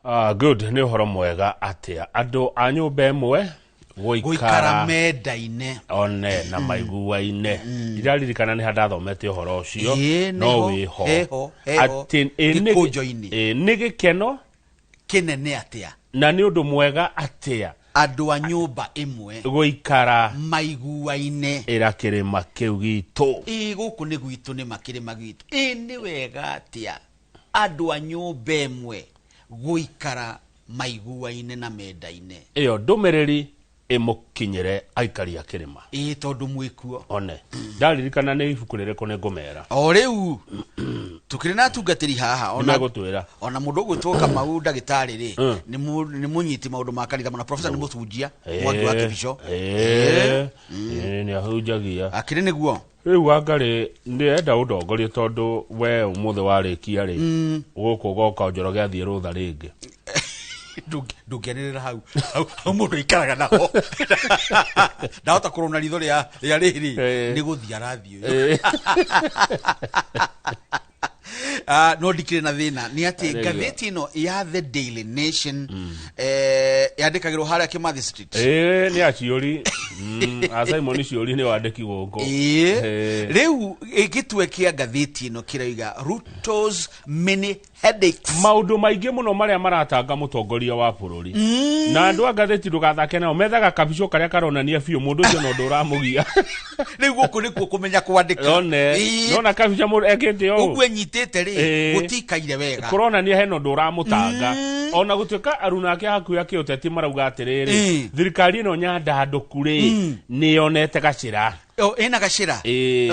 Ah, good, nĩ ũhoro mwega atĩa andũ a nyũmba ĩmwe gũikara gũikara mendaine. One na maiguaine. Ndiraririkana nĩ ha ndathomete ũhoro ũcio. Ĩĩ, no nĩho, wĩho heho, heho, atĩ ĩ, nĩ- gĩkũnjo-inĩ. Ĩ, nĩ gĩkeno kĩnene atĩa na nĩ ũndũ mwega atĩa andũ a nyũmba ĩmwe gũikara maiguaine. Ĩra kĩrĩma kĩu gitũ. Ĩ, gũkũ nĩ gwitũ, nĩ makĩrĩma gwitũ. Ĩ, nĩ wega atĩa andũ a nyũmba ĩmwe gũikara maiguaine na mendaine. Ĩyo ndũmĩrĩri ĩmũkinyĩre aikari a kĩrĩma. Ĩ, tondũ mwĩkuo. One ndaririkana nĩ ibuku rĩrĩkũ nĩ ngũmera. O rĩu tũkĩrĩ na atungatĩri haha ona Nĩmegũtwĩra. Ona mũndũ ũgwĩtwo Kamau ndagĩtarĩ rĩ, nĩ nĩ mũnyiti maũndũ ma kanitha mũno. Professor nĩ mũbunjia Mwangi wa Kĩbico. Ĩĩ, nĩ ahunjagia. Akĩrĩ nĩguo. Rĩu Wangarĩ, ndĩrenda ũndongorie tondũ we ũmũthĩ warĩkia rĩ, gũkũ ũgoka Njoroge athiĩ rũtha rĩngĩ. Ndũngĩanĩrĩra hau hau hau mũndũ aikaraga naho, ndahota kũrũna ritho rĩa rĩa rĩrĩ. Nĩ gũthiĩ arathiĩ ũyũ. Ah, no ndikĩrĩ na thĩna nĩ atĩ Arĩguo. Ngathĩti ĩno ya The Daily Nation yandĩkagĩrwo harĩa Kĩmathi Street. Ĩĩ, nĩ aciũri a Simon Ciũri nĩ wandĩki gũkũ. Ĩĩ. Ĩĩ. Rĩu gĩtwe kĩa ngathĩti ĩno kĩroiga "Ruto's Many Headaches". Maũndũ maingĩ mũno marĩa maratanga mũtongoria wa bũrũri, na andũ a ngathĩti ndũgathake nao, methaga kabico karĩa karonania biũ mũndũ ũcio na ũndũ ũramũgia. Rĩu gũkũ nĩkuo kũmenya kwandĩka. One. Nona kabica mũndũ ekĩte ũũ. Ũguo enyitĩte rĩ, gũtikaire wega. Kũronania hena ũndũ ũramũtanga, ona gũtuĩka aruna ake hakuhĩ akĩũteti marauga atĩrĩrĩ, thirikari ĩno nyandandũku rĩ, nĩ yonete gacĩra. O, ĩna gacĩra. Ĩĩ.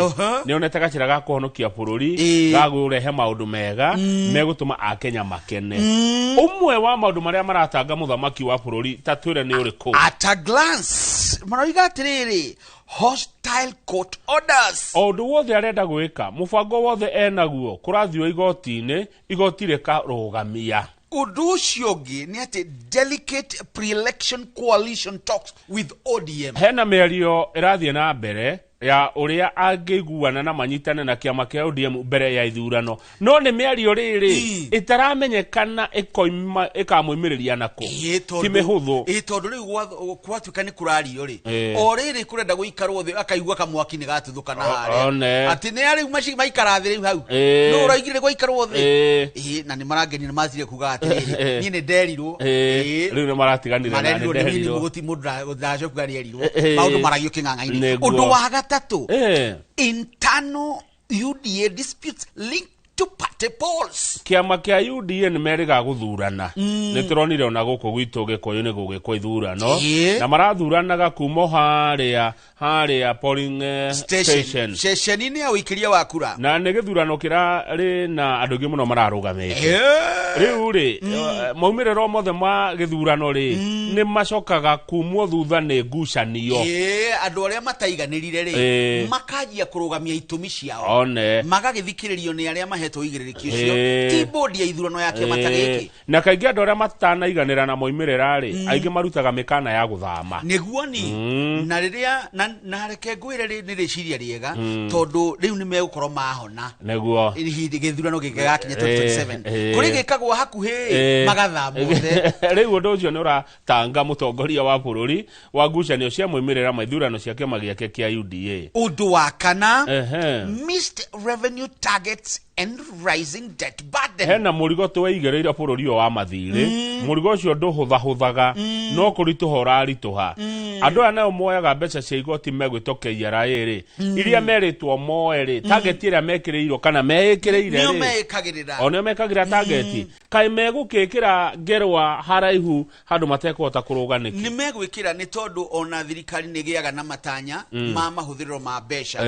Nĩ yonete gacĩra ga kũhonokia bũrũri, ga kũrehe maũndũ mega megũtũma akenya makene. Ũmwe wa maũndũ marĩa maratanga mũthamaki wa bũrũri, ta twĩre nĩ ũrĩkũ? At a glance maroiga atĩrĩrĩ, hostile court orders. O ũndũ wothe arenda gwĩka, mũbango wothe enaguo, kũrathio igoti-inĩ, igoti rĩkarũgamia. Ũndũ ũcio ũngĩ nĩ atĩ delicate pre-election coalition talks with ODM. Hena mĩario ĩrathiĩ na mbere ya ũrĩa angĩiguana na manyitane na kĩama kĩa ODM mbere ya ithurano, no nĩ mĩario rĩrĩ ĩtaramenyekana ĩkoima ĩkamũimĩrĩria nakũ. Ĩĩ, ti mĩhũthũ. Ĩĩ, tondũ rĩu gwatuĩka nĩ kũrario rĩ, o rĩrĩ kũrenda gũikarwo thĩ, akaigua kamwaki nĩ gatuthũka na harĩa. One. Atĩ nĩ arĩu maikara thĩ rĩu hau. Nũ ũraigire gũikarwo thĩ? Ĩĩ, na nĩ marangenia nĩ mazire kuga atĩrĩrĩ, niĩ nĩ nderirwo. Rĩu nĩ maratiganire na nĩ marerirwo nĩ nderirwo. mũgũti mũndũ ndacokuga nĩ erirwo. Ĩĩ. Maũndũ maragio kĩng'ang'a-inĩ. Nĩguo. Ũndũ wa gatatũ, internal UDA disputes linked to party polls. Kĩama kĩa UDA nĩ merĩga gũthurana. Nĩ tũronire ona gũkũ gwitũ Gĩkũyũ nĩ gũgĩkwo ithurano, na marathuranaga kuma o harĩa harĩa polling station. Ceceni-inĩ ya ũikĩria wa kura. Na nĩ gĩthurano kĩrarĩ na andũ aingĩ mũno mararũgamĩte. Rĩu rĩ, maumĩrĩro mothe ma gĩthurano rĩ, nĩ macokaga kumwo thutha nĩ ngucanio. Ĩĩ, andũ arĩa mataiganĩrire rĩ, makanjia kũrũgamia itũmi ciao, One. Magagĩthikĩrĩrio nĩ arĩa mahetwo ũigĩrĩrĩki ũcio, ti bodi ya ithurano ya kĩama ta gĩkĩ. Na kaingĩ andũ arĩa matanaiganĩra na moimĩrĩra rĩ, aingĩ marutaga mĩkana ya gũthama. Nĩguo ni na rĩrĩa na reke ngwĩre rĩ, nĩ rĩciria rĩega tondũ rĩu nĩ megũkorwo mahona hĩndĩ gĩthurano gĩgakinya 2027, kũrĩ gĩkagwo hakuhĩ, magathama othe. Rĩu ũndũ ũcio nĩ ũratanga mũtongoria wa bũrũri wa ngucanio cia moimĩrĩra ma ithurano cia kĩama gĩake kĩa UDA. Ũndũ wa kana, missed revenue targets and rising debt burden. Hena mũrigo tweigĩrĩire bũrũri ũyũ wa mathirĩ. Mũrigo ũcio ndũhũthahũthaga, no kũritũha ũraritũha. Andũ aya nao moyaga mbeca cia igoti megwĩtwo KRA rĩ, iria merĩtwo moe rĩ, target ĩrĩa mekĩrĩirwo kana meĩkĩrĩire nĩo rĩ, meĩkagĩrĩra. O nĩo mekagĩra target. Kaĩ megũkĩkĩra ngerwa haraihu handũ matekũhota kũrũga nĩkĩ? Nĩ megwĩkĩra, nĩ tondũ ona thirikari nĩ ĩgĩaga na matanya ma mahũthĩrĩro ma mbeca.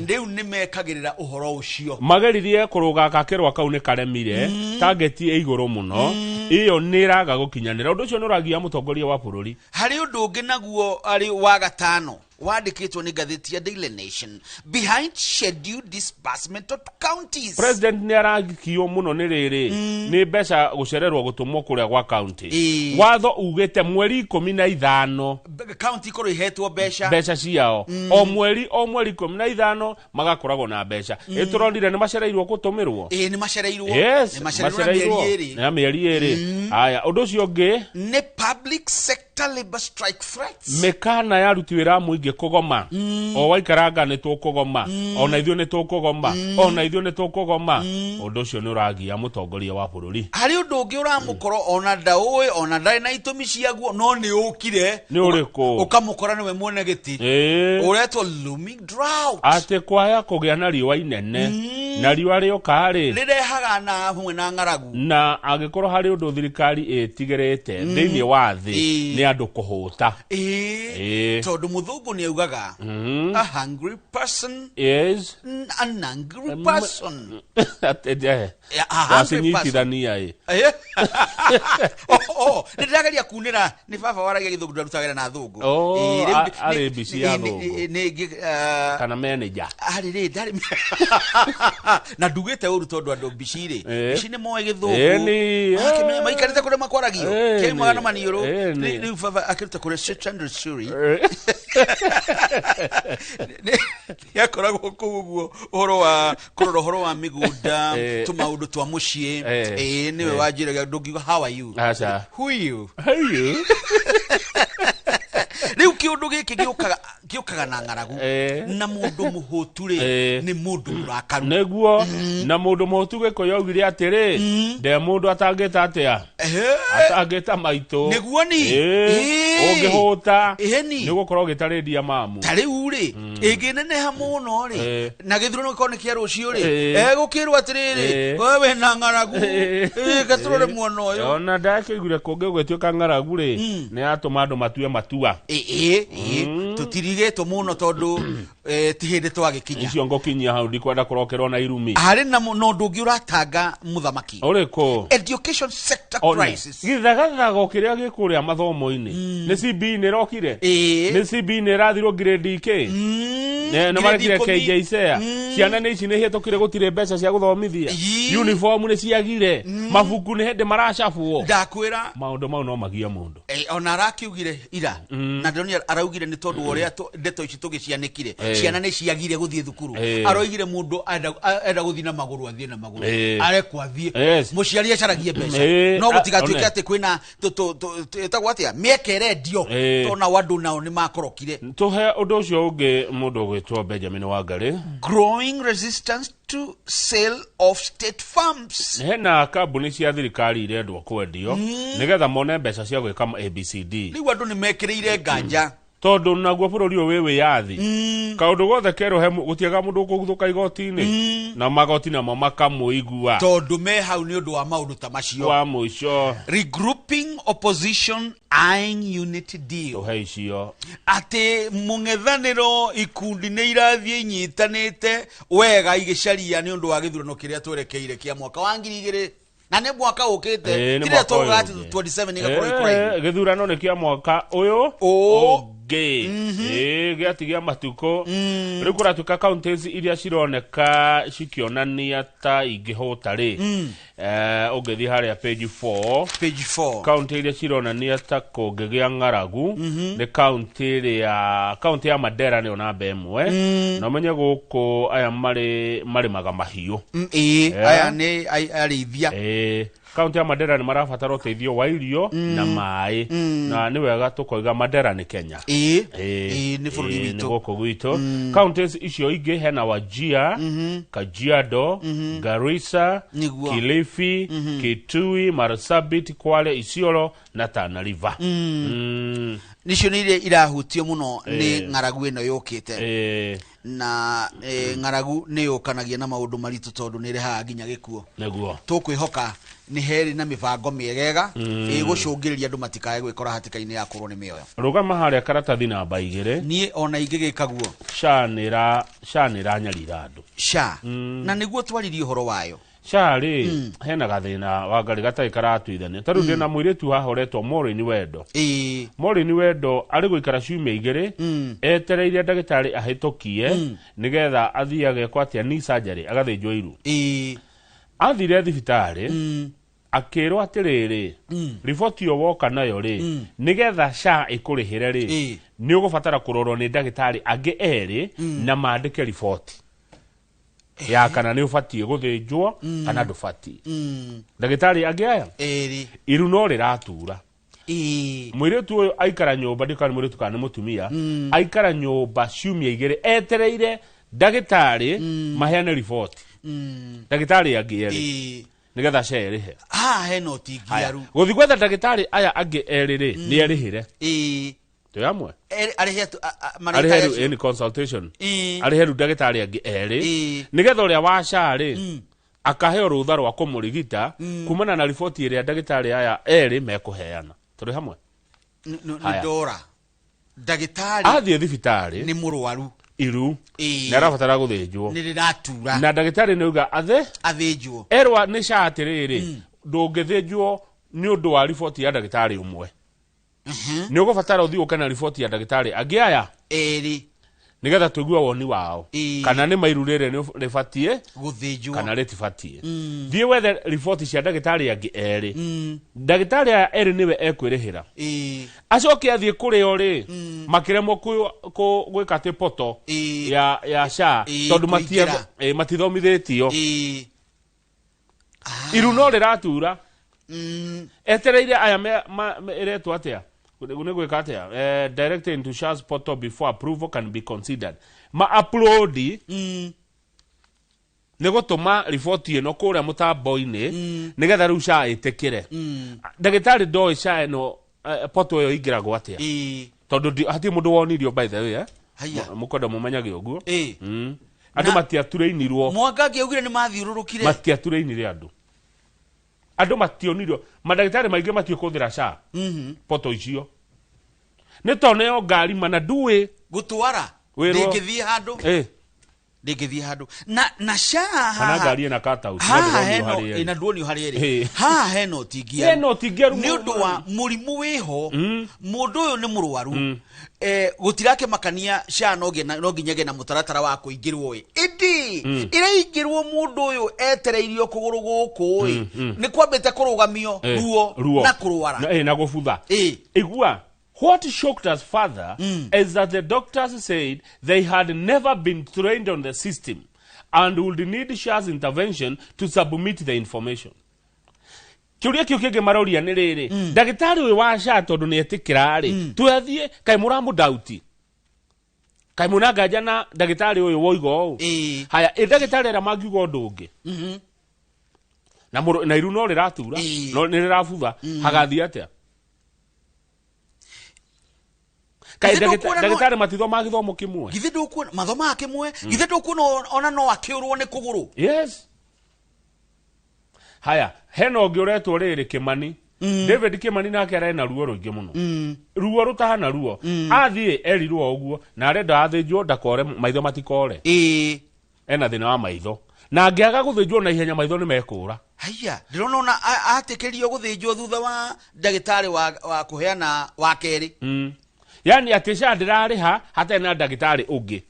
Rĩu nĩ mekagĩrĩra ũhoro ũcio. Mageririe kũrũga gakĩrwa kau nĩ karemire. Target ĩ igũrũ mũno, ĩyo nĩ ĩraga gũkinyanĩra. Ũndũ ũcio nĩ ũragia mũtongoria wa bũrũri. Harĩ ũndũ ũngĩ naguo arĩ wa gatano. Wandĩkĩtwo nĩ ngathĩti ya Daily Nation, behind scheduled disbursement of counties. President nĩ aragikio mũno nĩ rĩrĩ nĩ mbeca gũcererwo gũtũmwo kũrĩa gwa county. Watho ugĩte mweri 15 County ikorwo ihetwo mbeca. Mbeca ciao o mweri, o mweri 15 magakoragwo na mbeca. Ĩ tũronire nĩ macereirwo gũtũmĩrwo. Ĩĩ, nĩ macereirwo. Yes. Nĩ macereirwo na mĩeri 2. Na mĩeri 2. Aya, ũndũ ũcio ũngĩ nĩ public sector labor strike threats. Mĩkana ya aruti wĩra a mũingĩ kũgoma, o waikaranga nĩ tũkũgoma, ona ithuĩ nĩ tũkũgoma, ona ithuĩ nĩ tũkũgoma. Ũndũ ũcio nĩ ũragia mũtongoria wa bũrũri. Harĩ ũndũ ũngĩ ũramũkorwo ona ndaũĩ, ona ndarĩ na itũmi ciaguo, no nĩ ũkire. Nĩ ũrĩkũ? Ũkamũkora nĩwe mwene gĩtĩ. Ũretwo looming drought. Atĩ kwaya kũgĩa na riũa inene, na riũa rĩoka rĩ rĩrehaga na hamwe na ng'aragu. Na angĩkorwo harĩ ũndũ thirikari ĩtigĩrĩte thĩinĩ wa thĩ nĩ andũ kũhũta. Tondũ mũthũngũ nĩ augaga, "A hungry person is an angry person." Atĩ, Yeah, a hungry person. Wacinyitithania ĩ. Oh, nĩ ndĩrageria kunĩra nĩ baba waragia gĩthũngũ, ndarutagĩra na thũngũ. Oh, Rĩu arĩ mbici ya thũngũ. Nĩ Kana manager. Arĩ rĩ ndarĩ na ndugĩte ũru tondũ andũ mbici rĩ mbici nĩ moĩ gĩthũngũ. Akĩmenya maikarĩte kũrĩa makwaragio. Kĩaumaga na maniũrũ. Rĩu baba akĩruta kũrĩa Chandra Suri. Nĩ akoragwo kũu ũguo ũhoro wa kũrora ũhoro wa mĩgũnda, tũmaũndũ twa mũciĩ. Nĩwe wanjĩraga ndũngiuga, "How are you?" Aca. "Who are you?" How are you? Rĩu kĩũndũ gĩkĩ gĩũkaga na ng'aragu. Na mũndũ mũhũtu rĩ nĩ mũndũ mũrakaru. Nĩguo, na mũndũ mũhũtu gĩkũyũ augire atĩrĩ, nde mũndũ atangĩta atĩa atangĩta maitũ. Nĩguo ni. Ũngĩhũta Ĩni. nĩ ũgũkorwo ũgĩtarĩria mamu. Ta rĩu rĩ ĩngĩneneha mũno rĩ na gĩthurano gĩkorwo nĩ kĩa rũciũ rĩ, egũkĩrwo atĩrĩrĩ, we wĩna ng'aragu. Gatũrore mwena ũyũ. Ona ndakĩiguire kũngĩ gũgĩtuĩka ng'aragu rĩ nĩ yatũma andũ matue matua. Ĩ tũtirigĩtwo mũno tondũ ti hĩndĩ twagĩkinya. Icio ngũkinyia hau, ndikwenda kũrokerwo na irumi. Harĩ na na ũndũ ũngĩ ũratanga mũthamaki. Ũrĩkũ? Education sector One. crisis. Gĩthagathago kĩrĩa gĩ kũrĩa mathomo-inĩ nĩ CB nĩ ĩrokire. Nĩ CB nĩ ĩrathirwo grade K. Nĩ Grade marekire 10. KJSEA. Ciana nĩ ici nĩ ihĩtũkire, gũtirĩ mbeca cia gũthomithia. Uniform nĩ ciagire, mabuku nĩ hĩndĩ maracabwo. Ndakwĩra. Maũndũ mau no magie mũndũ. Ona arakiugire ira na ndĩronire araugire nĩ tondũ wa ũrĩa ndeto ici tũgĩcianĩkire, ciana nĩ ciagire gũthiĩ thukuru. Aroigire mũndũ enda gũthiĩ na magũrũ athiĩ na magũrũ, arekwo athiĩ. Mũciari acaragie mbeca, no gũtigatuĩke one. atĩ kwĩna ĩtagwo atĩa mĩeke ĩrendio, tondũ nao andũ nao nĩ makorokire. Tũhe ũndũ ũcio ũngĩ, mũndũ ũgwĩtwo Benjamin Wangari. Growing resistance to sale of state farms. Hena kambuni cia thirikari irendwo kwendio nĩgetha mone mbeca cia gwĩka ABCD. Rĩu andũ nĩ mekĩrĩire nganja. Tondũ naguo bũrũri ũyũ wĩ wĩyathi, kaũndũ gothe kerwo he gũtiaga mũndũ ũkũguthũka igoti-inĩ, na magoti namo makamũigua. Tondũ me hau nĩ ũndũ wa maũndũ ta macio. Wa mũico. Regrouping opposition eyeing unity deal. Tũhe icio. Atĩ mũng'ethanĩro ikundi nĩ irathiĩ inyitanĩte wega igĩcaria nĩ ũndũ wa gĩthurano kĩrĩa twerekeire kĩa mwaka wa 2000 na nĩ mwaka ũkĩte. Ĩĩ, nĩ Kĩrĩa mwaka ũyũ taugaga atĩ ũngĩ. 27 ĩgakorwo ĩkũraihu. Gĩthurano nĩ kĩa mwaka ũyũ Ũ. Ũngĩ. Gĩatigia matukũ rĩu kũratuĩka counties iria cironeka cikĩonania ta ingĩhũta rĩ, ũngĩthiĩ harĩa page 4. Page 4. Kaunti iria cironania ta kũngĩgĩa ng'aragu nĩ kaunti ĩrĩa kaunti ya Mandera nĩyo namba 1, na ũmenye gũkũ aya marĩ marĩmaga mahiũ. Ĩĩ, aya nĩ arĩithia. Kaunti ya Mandera nĩ marabatara ũteithio wa irio na maĩ, na nĩ wega tũkoiga Mandera nĩ Kenya. Ĩĩ, nĩ bũrũri Nĩ witũ. gũkũ gwitũ. Counties icio ingĩ hena Wajir, Kajiado, Garissa, Kilifi, Kitui, Marsabit, Kwale, Isiolo na Tana River. Nicio nĩ iria irahutio mũno nĩ ng'aragu ĩno yũkĩte. Na ng'aragu nĩ yũkanagia na maũndũ maritũ tondũ nĩ ĩrehaga nginya gĩkuũ. Tũkwĩhoka nĩ herĩ na mĩbango mĩegega ĩgũcũngĩrĩria andũ matikae gwĩkora hatĩka-inĩ ya kũrwo nĩ mĩoyo. Rũgama harĩa karatathi namba 2. Niĩ ona ingĩgĩka guo. SHA nĩ ĩranyarira andũ. SHA na nĩguo twaririe ũhoro wayo. SHA rĩ, hena gathĩna Wangarĩ gatarĩ karatuithania. Ta rĩu ndĩna mũirĩtu haha ũretwo Maureen Wendo. Maureen Wendo arĩ gũikara ciumia 2 etereire ndagĩtarĩ ahĩtũkie nĩgetha athiĩ agekwo atĩa knee surgery, agathĩnjwo iru. Athire thibitarĩ akĩrwo atĩrĩrĩ, riboti ĩyo woka nayo rĩ, nĩgetha SHA ĩkũrĩhĩre rĩ, nĩ ũgũbatara kũrorwo nĩ ndagĩtarĩ angĩ erĩ na mandĩke riboti ya kana nĩ ũbatiĩ gũthĩnjwo kana ndũbatiĩ. Ndagĩtarĩ angĩ aya Erĩ. Iru no rĩratura. Mũirĩtu ũyũ aikara nyũmba, ndikana mũirĩtu kana nĩ mũtumia, aikara nyũmba ciumia 2 etereire ndagĩtarĩ maheane riboti. Ndagĩtarĩ angĩ erĩ. Nĩgetha SHA ĩrĩhe. Haha hena ũtingiaru. Gũthiĩ gwetha ndagĩtarĩ aya angĩ erĩ rĩ, nĩ erĩhĩre. Twĩ hamwe? Erĩ, arĩhe atu-, a-, a-, marĩhe Arĩhe acio. rĩu, ĩni consultation. Arĩhe rĩu ndagĩtarĩ angĩ erĩ. Nĩgetha ũrĩa wa SHA rĩ, akaheo rũtha rwa kũmũrigita kumana na riboti ĩrĩa ndagĩtarĩ aya erĩ mekũheana. Tũrĩ hamwe? Nĩ Haya. ndora. Ndagĩtarĩ athiĩ thibitarĩ nĩ mũrwaru. Iru. Nĩ arabatara gũthĩnjwo. Nĩ rĩratura. Na ndagĩtarĩ nĩ auga athe? Athĩnjwo. Erwa nĩ SHA atĩrĩrĩ, ndũngĩthĩnjwo nĩ ũndũ wa riboti ya ndagĩtarĩ ũmwe. Nĩ ũgũbatara ũthiĩ ũke na riboti ya ndagĩtarĩ angĩ aya? Erĩ. Nĩgetha tũigue woni wao. Kana nĩ mairu rĩrĩ nĩ rĩbatiĩ Gũthĩnjwo. kana rĩtibatiĩ. Thiĩ wethe riboti cia ndagĩtarĩ angĩ erĩ. Ndagĩtarĩ aya erĩ nĩwe ekwĩrĩhĩra. Acoke athiĩ kũrĩ o rĩ, makĩremwo gwĩka atĩ poto ya SHA, tondũ Kũingĩra. matithomithĩtio. Iru no rĩratura. Etereire aya ĩretwo atĩa? Nĩ gwĩka atĩa? Directed into SHA's portal before approval can be considered. Ma upload nĩ gũtũma riboti ĩno kũrĩa mũtambo-inĩ, nĩgetha rĩu SHA ĩtĩkĩre. Ndagĩtarĩ ndoĩ SHA ĩno portal ĩyo ĩingĩragwo atĩa? Tondũ hatirĩ mũndũ wonirio by the way? Haiya. Mũkwenda mũmenyage ũguo. Andũ matiaturĩinirwo. Mwanga angĩaugire nĩ mathiũrũrũkire. Matiaturĩinire andũ. Andũ mationirwo. Mandagĩtarĩ maingĩ matiũĩ kũhũthĩra SHA. Poto icio. Nĩ tondũ nĩyo ngari mana ndũĩ. Gũtwara. Wĩrwo. Ndĩngĩthiĩ handũ. Ndĩngĩthiĩ handũ. Na SHA Kana haha. ngari ĩna cutout, Haha na ndũronio hena harĩa ĩrĩ. ĩna nduonio harĩa ĩrĩ. Haha hena ũtingiaru. Hena ũtingiaru Nĩ ũndũ wa mũrimũ wĩho, mũndũ ũyũ nĩ mũrwaru. Gũtirakĩmakania SHA no nginya ĩgĩe na mũtaratara wa kũingĩrwo ĩ. Ĩndĩ, ĩraingĩrwo mũndũ ũyũ etereirio kũgũrũ gũkũ ĩ. Nĩ kwambĩte kũrũgamio ruo Ruo. na kũrwara. Na, na gũbutha. Igua. What shocked us further is that the doctors said they had never been trained on the system and would need SHA's intervention to submit the information. Kĩũria kĩu kĩngĩ maroria nĩ rĩrĩ, ndagĩtarĩ ũyũ wa SHA tondũ nĩ etĩkĩra rĩ, twathiĩ, kaĩ mũramũdauti? Kaĩ mwĩna nganja na ndagĩtarĩ ũyũ woiga ũũ? Haya, ĩ ndagĩtarĩ arĩa mangiuga ũndũ ũngĩ? Na mũrũ, na iru no rĩratura, no nĩ rĩrabutha, hagathiĩ atĩa? Kaĩ Githĩ ndũkuona no- ndagĩtarĩ matithomaga gĩthomo kĩmwe? Githĩ ndũkuona mathomaga kĩmwe? Githĩ ndũkuona ona no akĩũrwo nĩ kũgũrũ? Yes. Haya, hena ũngĩ ũretwo rĩrĩ Kĩmani. David Kĩmani nake arĩ na ruo rũingĩ mũno. Ruo rũtahana ruo. Athiĩ erirwo ũguo na arenda athĩnjwo ndakore, maitho matikore. Ena thĩna wa maitho. Na angĩaga gũthĩnjwo na ihenya maitho nĩ mekũra. Haiya, ndĩrona ona atĩkĩrio gũthĩnjwo thutha wa ndagĩtarĩ wa kũheana wa kerĩ. Yaani atĩ SHA ndĩrarĩha hatarĩ na ndagĩtarĩ ũngĩ.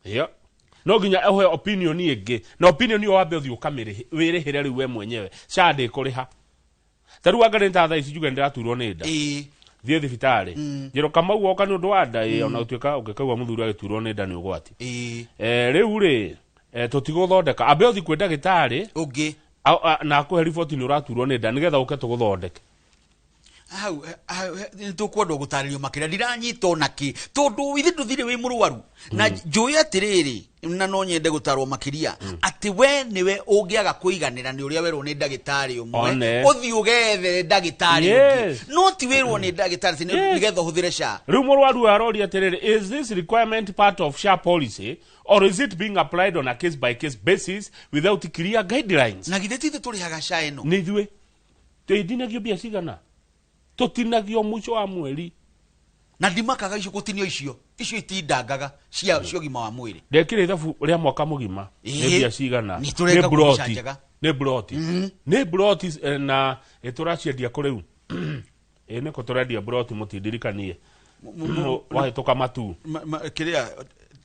Yo. No nginya ũhe opinion ĩngĩ. Na opinion ĩyo wambe ũthiĩ ũkamĩrĩhe, wĩrĩhĩre rĩu we mwenyewe. SHA ndĩkũrĩha. Ta rĩu anga nĩ ta thaa ici njuge nĩndĩraturwo nĩ nda. Thiĩ thibitarĩ. Njĩrwo Kamau oka nĩ ũndũ wa nda, ona gũtuĩka ũngĩkaigua mũthuri agĩturwo nĩ nda nĩ ũgwati. Rĩu rĩ, tũtigũthondeka. Ambe ũthiĩ kwĩ ndagĩtarĩ Ũngĩ. Na akũhe riboti nĩ ũraturwo nĩ nda nĩgetha ũke tũgũthondeke. Hau, hau, nĩ tũkwenda gũtarĩrio makĩria, ndiranyita ona kĩ, tondũ ithe ndũthire wĩ mũrwaru. Na njũĩ atĩrĩrĩ, na no nyende gũtarwo makĩria, atĩ we nĩwe ũngĩaga kũiganĩra nĩ ũrĩa werwo nĩ ndagĩtarĩ ũmwe, ũthiĩ ũgethere ndagĩtarĩ ũngĩ. No ti wĩrwo nĩ ndagĩtarĩ, atĩ nĩgetha ũhũthĩre SHA. Rĩu mũrwaru ũyũ aroria atĩrĩrĩ, is this requirement part of SHA policy or is it being applied on a case by case basis without clear guidelines? Na githĩ ti ithuĩ tũrĩhaga SHA ĩno? Nĩ ithuĩ. Tũtinagio mbia cigana? Tũtinagio mũico wa mweri. Na ndimakaga icio gũtinio icio icio itindangaga cia cia ũgima wa mwĩrĩ. Ndekire ithabu rĩa mwaka mũgima nĩ mbia cigana. Nĩ tũreka Nĩ broti. mbica njega. Nĩ broti. Nĩ broti na ĩtũraciendia kũ rĩu? Ĩ nĩkũ tũrendia broti mũtindirikanie. Wahĩtũka matu. Kĩrĩa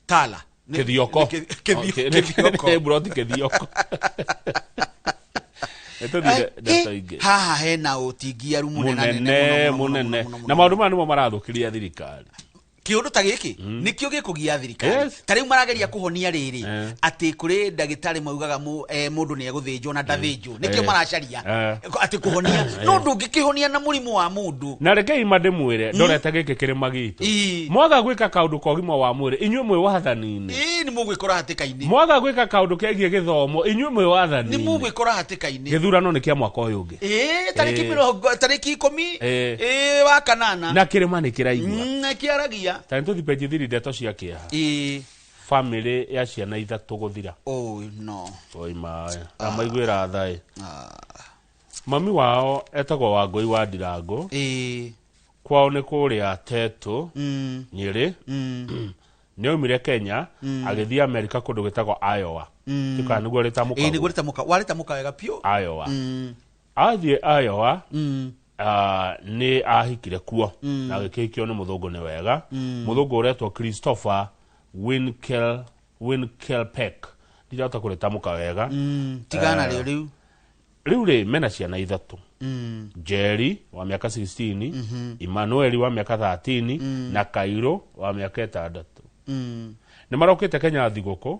Tala. Kĩthioko. Kĩthioko. Nĩ broti kĩthioko. Nĩtũthire ndeto ingĩ. Haha hena ũtingiaru Mũnene mũnene mũnene. Na maũndũ maya nĩmo marathũkĩria thirikari. Kĩũndũ ta gĩkĩ nĩkĩo gĩkũgia thirikari. Yes. Ta rĩu marageria kũhonia rĩrĩ Eh. atĩ kũrĩ ndagĩtarĩ maugaga mũndũ nĩ egũthĩnjwo na ndathĩnjwo, nĩkĩo Eh. maracaria Eh. atĩ kũhonia, no ndũngĩkĩhonia na mũrimũ wa mũndũ. Na rekei ma ndĩmwĩre ndorete gĩkĩ kĩrĩma gitũ. Ii. Mwaga gwĩka kaũndũ ka ũgima wa mwĩrĩ inyuĩ mwĩ wathani-inĩ. Ĩĩ, nĩ mũgwĩkora hatĩka-inĩ. Mwaga gwĩka kaũndũ kegiĩ gĩthomo inyuĩ mwĩ Nĩ wathani-inĩ. mũgwĩkora hatĩka-inĩ. Gĩthurano nĩ kĩa mwaka ũyũ ũngĩ. Ĩĩ, tarĩki Ĩĩ. mĩrongo tarĩki 10 Ĩĩ. ĩĩ wa kanana. Na kĩrĩma nĩ kĩraigua. Na kĩaragia. Ta nĩ tũthiĩ page 3 ndeto cia kĩeha. Ĩĩ. Family ya ciana ithatũ gũthira. Oh no. Oi maĩ. Amaiguĩra thaĩ. Mami wao etagwo Wangũi wa Ndirango. Ĩĩ. Kwao nĩ kũrĩa Tetu, Nyĩrĩ. Nĩ aumire Kenya agĩthiĩ Amerika kũndũ gwĩtagwo Iowa. Ndikana nĩguo rĩtamũkagwo. Ĩĩ, nĩguo rĩtamũka, warĩtamũka wega biũ. Iowa. Athiĩ Iowa, nĩ ahikire kuo na agĩkĩhikio nĩ mũthũngũ nĩ wega. Mũthũngũ ũretwo Christopher Winkelpeck. Ndirahota kũrĩtamũka wega. Tigana rĩo rĩu. Rĩu rĩ mena ciana ithatũ. Jerry wa mĩaka 16, Emmanuel wa mĩaka 13 na Cairo wa mĩaka 6. Nĩ marokĩte Kenya thigũkũ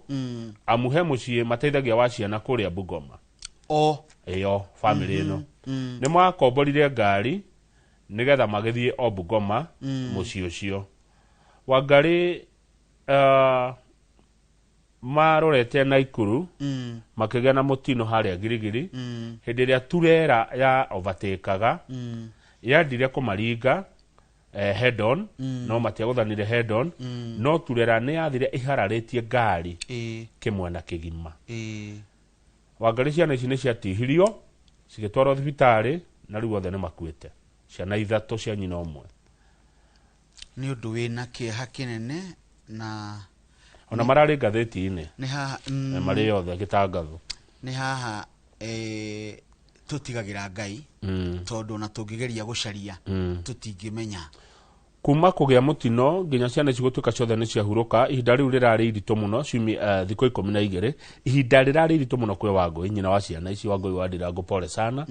amu he mũciĩ mateithagia wa ciana kũrĩa Bungoma. O. Ĩyo family ĩno. Nĩ makomborire ngari nĩgetha magĩthiĩ o Bungoma mũciĩ ũcio. Wangari marorete Naikuru makĩgĩa na mũtino harĩa Girigiri hĩndĩ ĩrĩa turera ya overtakaga yendire kũmaringa head on no matiagũthanire head on no turera nĩ yathire ihararĩtie ngari kĩmwena kĩgima. Wangari ciana ici nĩ ciatihirio cigĩtwarwo thibitarĩ na rĩu othe nĩ makuĩte. Ciana ithatũ cia nyina ũmwe. Nĩ ũndũ wĩna kĩeha kĩnene na ona mararĩ ngathĩti-inĩ. Nĩ haha, Marĩ othe gĩtangatho. Nĩ haha tũtigagĩra Ngai tondũ ona tũngĩgeria gũcaria tũtingĩmenya. Kuma kũgĩa mũtino nginya ciana ici gũtuĩka ciothe nĩ ciahurũka, ihinda rĩu rĩrarĩ iritũ mũno, ciumia thikũ 12, ihinda rĩrarĩ iritũ mũno kwĩ Wangũi, nyina wa ciana ici, Wangũi wa Ndirango, pole sana.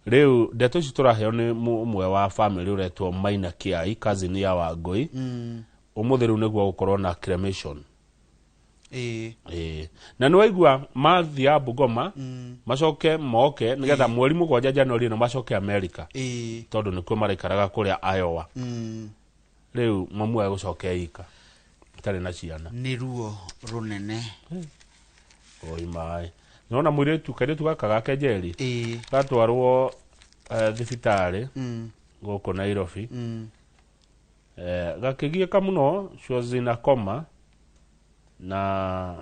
Rĩu ndeto ici tũraheo nĩ ũmwe wa family ũretwo Maina Kiai, cousin ya Wangũi. Ũmũthĩ rĩu nĩguo gũkorwo na cremation. Na nĩ waigua mathiĩ Bungoma, macoke moke nĩgetha mweri 7 January ĩno macoke America. Tondũ nĩkuo maraikaraga kũrĩa Iowa. Rĩu mamu egũcoka ika itarĩ na ciana. Nĩ ruo rũnene. Oi maĩ. Nĩwona mũirĩtu kairĩtu gaka gake Njeri? Gatwarwo thibitarĩ gũkũ Nairobi. Gakĩgiĩka mũno, she was in a coma na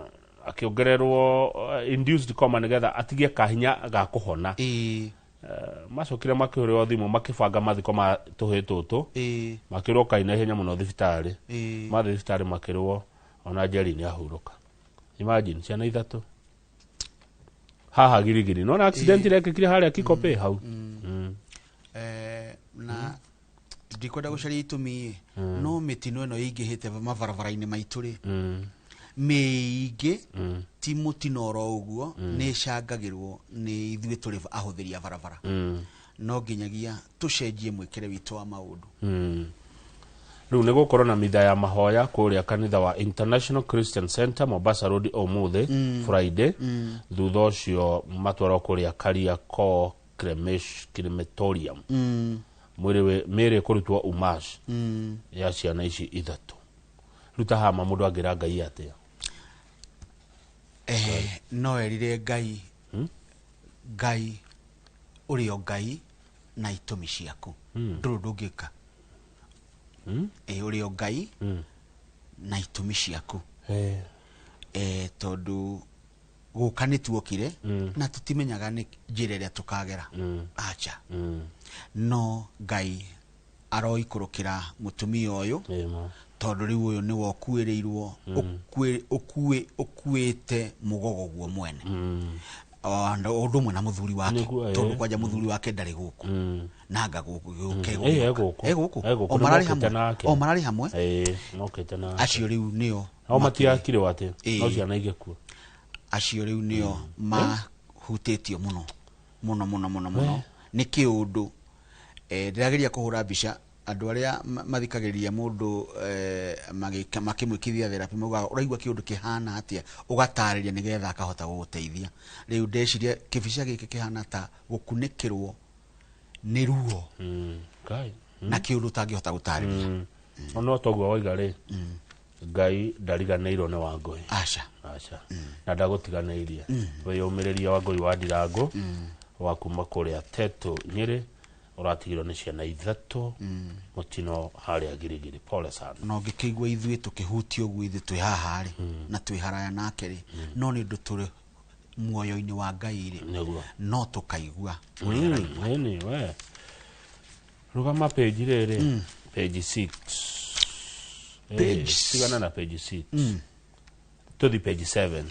akĩongererwo induced coma nĩgetha atigie kahinya ga kũhona. Macokire makĩhũrĩrwo thimũ makĩbanga mathiko ma tũhĩĩ tũtũ. Makĩrwo kaĩ na ihenya mũno thibitarĩ. Mathiĩ thibitarĩ makĩrwo ona Njeri nĩ ahurũka. Imagine ciana ithatũ. Haha Girigiri. Nĩwona accident irekĩkire harĩa Kikopey hau. Na ndikwenda gũcaria itũmi no mĩtino ĩno ĩingĩhĩte mabarabara-inĩ maitũ rĩ. Mĩingĩ ti mũtino oro ũguo, nĩ ĩcangagĩrwo nĩ ithuĩ tũrĩ ahũthĩri a barabara. No nginyagia tũcenjie mwĩkĩre witũ wa maũndũ. Rĩu nĩ gũkorwo na mitha ya mahoya kũrĩa kanitha wa International Christian Center Mombasa Road ũmũthĩ Friday. Thutha ũcio matwarwo kũrĩa Kariakoo Crematorium. Mwĩrĩ ĩkũrutwo umash ya ciana ici ithatũ. Rĩu ta hama mũndũ angĩra Ngai atĩa? No erire Ngai, Ngai ũrĩ o Ngai na itũmi ciaku. Ndũrĩ ũndũ ũngĩka. Ũrĩ o Ngai na itũmi ciaku. Tondũ gũka nĩ tuokire na tũtimenyaga nĩ njĩra ĩrĩa tũkagera. Acha. No Ngai Aroikũrũkĩra mũtumia ũyũ, tondũ rĩu ũyũ nĩwe ũkuĩrĩirwo, ũkuĩte mũgogo guo mwene. Ũndũ ũmwe na mũthuri wake, tondũ kwanja mũthuri wake ndarĩ gũkũ. Nanga gũkũ. E gũkũ. O mararĩ hamwe. O mararĩ hamwe. Mokĩte nake. Acio rĩu nĩo No matiakirwo atĩ no ciana igĩkua. Acio rĩu nĩo mahutĩtio mũno mũno mũno mũno mũno nĩ kĩũndũ. Ndĩrageria kũhũra mbica andũ arĩa mathikagĩrĩria mũndũ, makĩmwĩkithia therapy, maugaga ũraigua kĩũndũ kĩhana atĩa, ũgatarĩria nĩgetha akahota gũgũteithia. Rĩu ndeciria kĩbica gĩkĩ kĩhana ta gũkunĩkĩrwo nĩ ruo na kĩũndũ ũtangĩhota gũtarĩria. No toguo waiga rĩ, Ngai ndariganĩirwo nĩ Wangũi. Aca. Aca. Na ndagũtiganĩirie. Wĩyũmĩrĩria Wangũi wa Ndirango wa kuma kũrĩa Tetu Nyĩrĩ, ũratigirwo nĩ ciana ithatũ, mũtino harĩa Girigiri. Pole sana. Na ũngĩkĩigua ithuĩ tũkĩhutio ũguo, ithuĩ twĩ haha rĩ, na twĩ haraya nake rĩ, no nĩ ũndũ tũrĩ muoyo-inĩ wa Ngai rĩ, no tũkaigua ũrĩa araigua. Ĩni we rũgama page rĩrĩ, page 6. Page Tigana na page 6, tũthi page 7.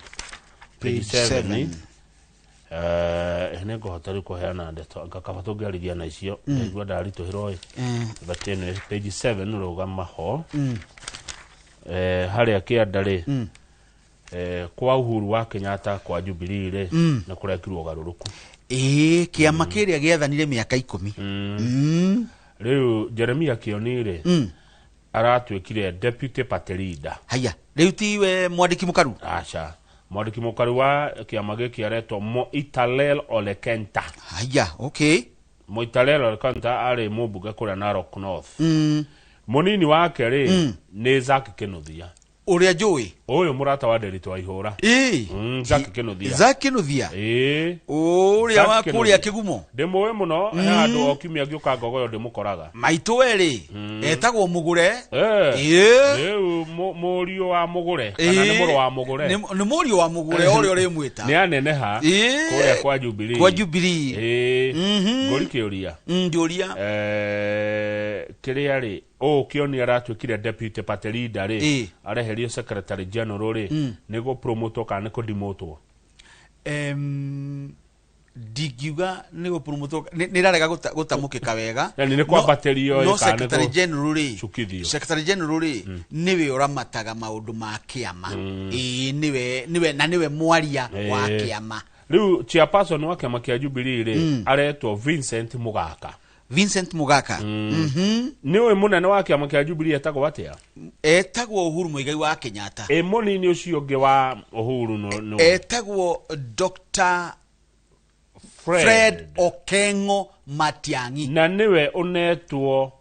Page 7. 7. Nĩ ngũhota rĩu kũheana ndeto anga kaba tũngĩarĩria na icio, ndaigua ndaritũhĩrwo ĩ. But anyway, page 7, rũgama ho. Harĩa kĩanda rĩ, kwa Uhuru wa Kenyatta, kwa Jubilee rĩ, nĩ kũrekirwo ũgarũrũku. Ĩĩ, kĩama kĩrĩa gĩathanire mĩaka 10. Rĩu Jeremia Kioni rĩ, aratuĩkire deputy party leader. Haya, rĩu tiwe mwandĩki mũkaru? Aca, mwandĩki mũkaru wa kĩama gĩkĩ aretwo Moitalel Ole Kenta. Haya, okay. Moitalel Ole Kenta arĩ mũmbunge kũrĩa Narok North. Mũnini wake rĩ nĩ Zack Kinuthia. Ũrĩa njũĩ. Ũyũ mũrata wa Nderitu wa Ihũra. Zack Kinuthia. Zack Kinuthia. Ĩĩ. Ũrĩa Zack wa Kinuthia. kũrĩa Kĩgumo. Ndĩmũĩ mũno, he handũ o kiumia ngĩũka Ngogoyo ndĩmũkoraga. Maitũ we rĩ, etagwo Mũgũre. Ĩĩ. Rĩu mũriũ wa Mũgũre kana nĩ mũrũ wa Mũgũre? Nĩ mũriũ wa Mũgũre ũrĩa ũrĩmwĩta. Nĩ aneneha kũrĩa kwa Jubilee. Kwa Jubilee. Ĩĩ. Ngũri kĩũria. Njũria. Kĩrĩa rĩ, ũũ Kĩoni aratuĩkire deputy party leader rĩ, areherio secretary general rĩ, nĩ gũpromotwo kana nĩ kũdimotwo? Ndingiuga nĩ gũpromotwo, nĩ ĩrarega gũtamũkĩka wega. Yani nĩ kwambatĩrio No ĩ, kana nĩ secretary general rĩ, cukithio? Secretary general rĩ, nĩwe ũramataga maũndũ ma kĩama. Ĩĩ, nĩwe na nĩwe mwaria wa kĩama. Rĩu chairperson wa kĩama kĩa Jubilee rĩ, aretwo Vincent Mugaka. Vincent Mugaka. Nĩ ũĩ mũnene wa kĩama kĩa Jubilee etagwo atĩa? Etagwo Uhuru Muigai wa Kenyatta. Ĩ mũnini ũcio ũngĩ wa Uhuru no Etagwo Dr. Fred Okengo Matiang'i. Na nĩwe ũnetwo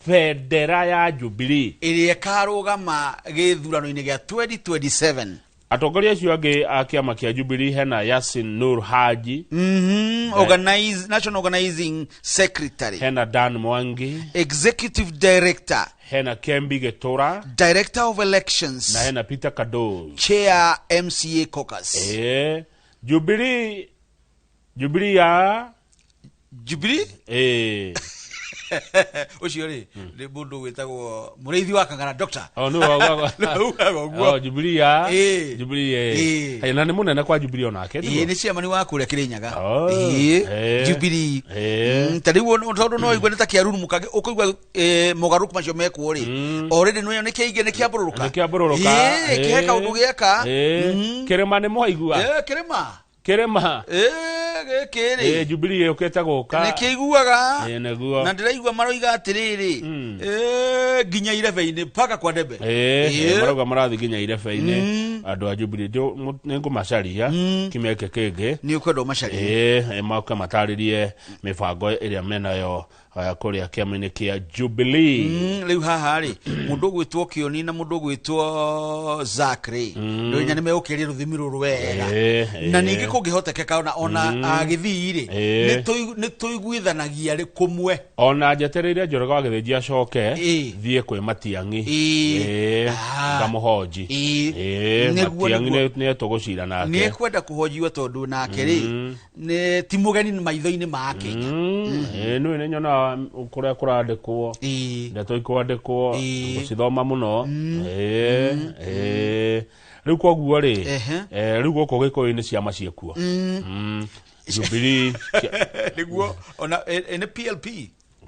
bendera ya Jubilee ĩrĩa ĩkarũgama gĩthurano-inĩ gĩa 2027. Atongoria acio angĩ a kĩama kĩa Jubilee, hena Yasin Nur Haji. National Organizing Secretary. Hena Dan Mwangi. Executive Director. Hena Kembi Gĩtũra. Director of Elections. Na hena Peter Kadoz. Chair MCA Caucus. Jubilee ya Jubilee? Ũcio rĩ, nĩ mũndũ wĩtagwo mũrĩithi wa Kang'ara, Doctor. Oh, nĩ Nĩwe ugaga ũguo. Oh, Jubilee ya Jubilee. Hey, na nĩ mũnene kwa Jubilee onake, tiguo? Ĩĩ, nĩ chairman wa kũrĩa Kĩrĩnyaga. Oh, Ĩĩ, Jubilee. Ta rĩu tondũ no ũigue nĩ ta kĩarurumũka, ũkũigua, mogarũrũku macio mekwo rĩ. Already nĩyo nĩ kĩaingĩ, nĩ kĩambũrũrũka. Nĩ kĩambũrũrũka. Ĩĩ, kĩhe kaũndũ gĩeka. Kĩrĩma nĩ mwaigua? Ĩĩ, kĩrĩma. Kĩrĩma. Ĩĩ, gĩkĩ rĩ. Jubilee yũkĩte gũka. Nĩ kĩiguaga. Ĩĩ, nĩguo. Na ndĩraigua maroiga atĩrĩrĩ, nginya irebe-inĩ mpaka kwa debe. Ĩĩ, marauga marathiĩ nginya irebe-inĩ. Andũ a Jubilee, nĩ ngũmacaria kiumia gĩkĩ kĩngĩ. Nĩ ũkwenda ũmacarie. Ĩĩ, moke matarĩrie mĩbango ĩrĩa menayo kũrĩa kĩama-inĩ kĩa Jubilee. Rĩu haha rĩ, mũndũ ũgwĩtwo Kĩoni na mũndũ ũgwĩtwo Zack rĩ, nĩ nĩ megũkĩria rũthimi rũrũ wega. Na ningĩ kũngĩhotekeka ona Agĩthii rĩ, nĩ tũiguithanagia rĩ kũmwe. Ona njetereire Njoroge wa Gĩthĩnji acoke, thiĩ kwĩ Matiang'i. Ngamũhonji. Matiang'i nĩ etũgũcira nake. Nĩ ekwenda kũhonjiwa tondũ nake rĩ, nĩ ti mũgeni maitho-inĩ ma Kenya. Nĩ nĩ nyonaga kũrĩa kũrandĩkwo, ndeto ikwandĩkwo, gũcithoma mũno. Rĩu koguo rĩ, rĩu gũkũ Gĩkũyũ-inĩ ciama ciĩkuo. Jubilee nĩguo ona nĩ PLP.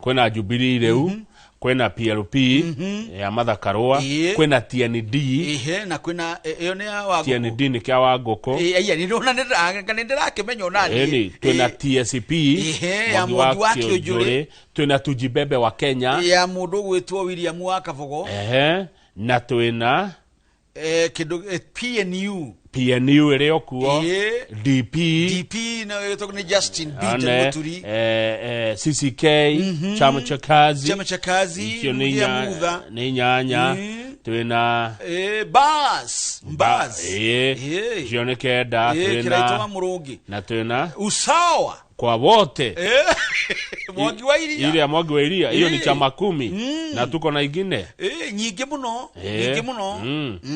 Kwĩna Jubilee rĩu, kwĩna PLP ya Martha Karũa, kwĩna TND. Na kwĩna ĩyo nĩ ya Wangũkũ. TND nĩ kĩa Wangũkũ. Ĩĩ, nĩ ndĩrona nĩ ndĩrakĩmenya ona niĩ. Twĩna TSP, ya Mwangi wa Kĩũnjũrĩ. Twĩna Tujibebe wa Kenya, ya mũndũ ũgwĩtwo William wa Kabogo. Na twĩna kĩndũ PNU. PNU ĩrĩ o kuo. DP. DP na ĩtagwo nĩ Justin Bieber Muturi. CCK, Chama cha Kazi. Chama cha Kazi, Icio nĩ Mutha. Nĩ inyanya. Twĩna Bas, Bas. Icio nĩ kenda. Twĩna Kĩraitũ wa Mũrũngĩ. Na twĩna Usawa. Kwa wote. Mwangi wa Iria. Ile ya Mwangi wa Iria, hiyo ni chama 10. Na tuko na ingine. Nyingĩ mũno, nyingĩ mũno.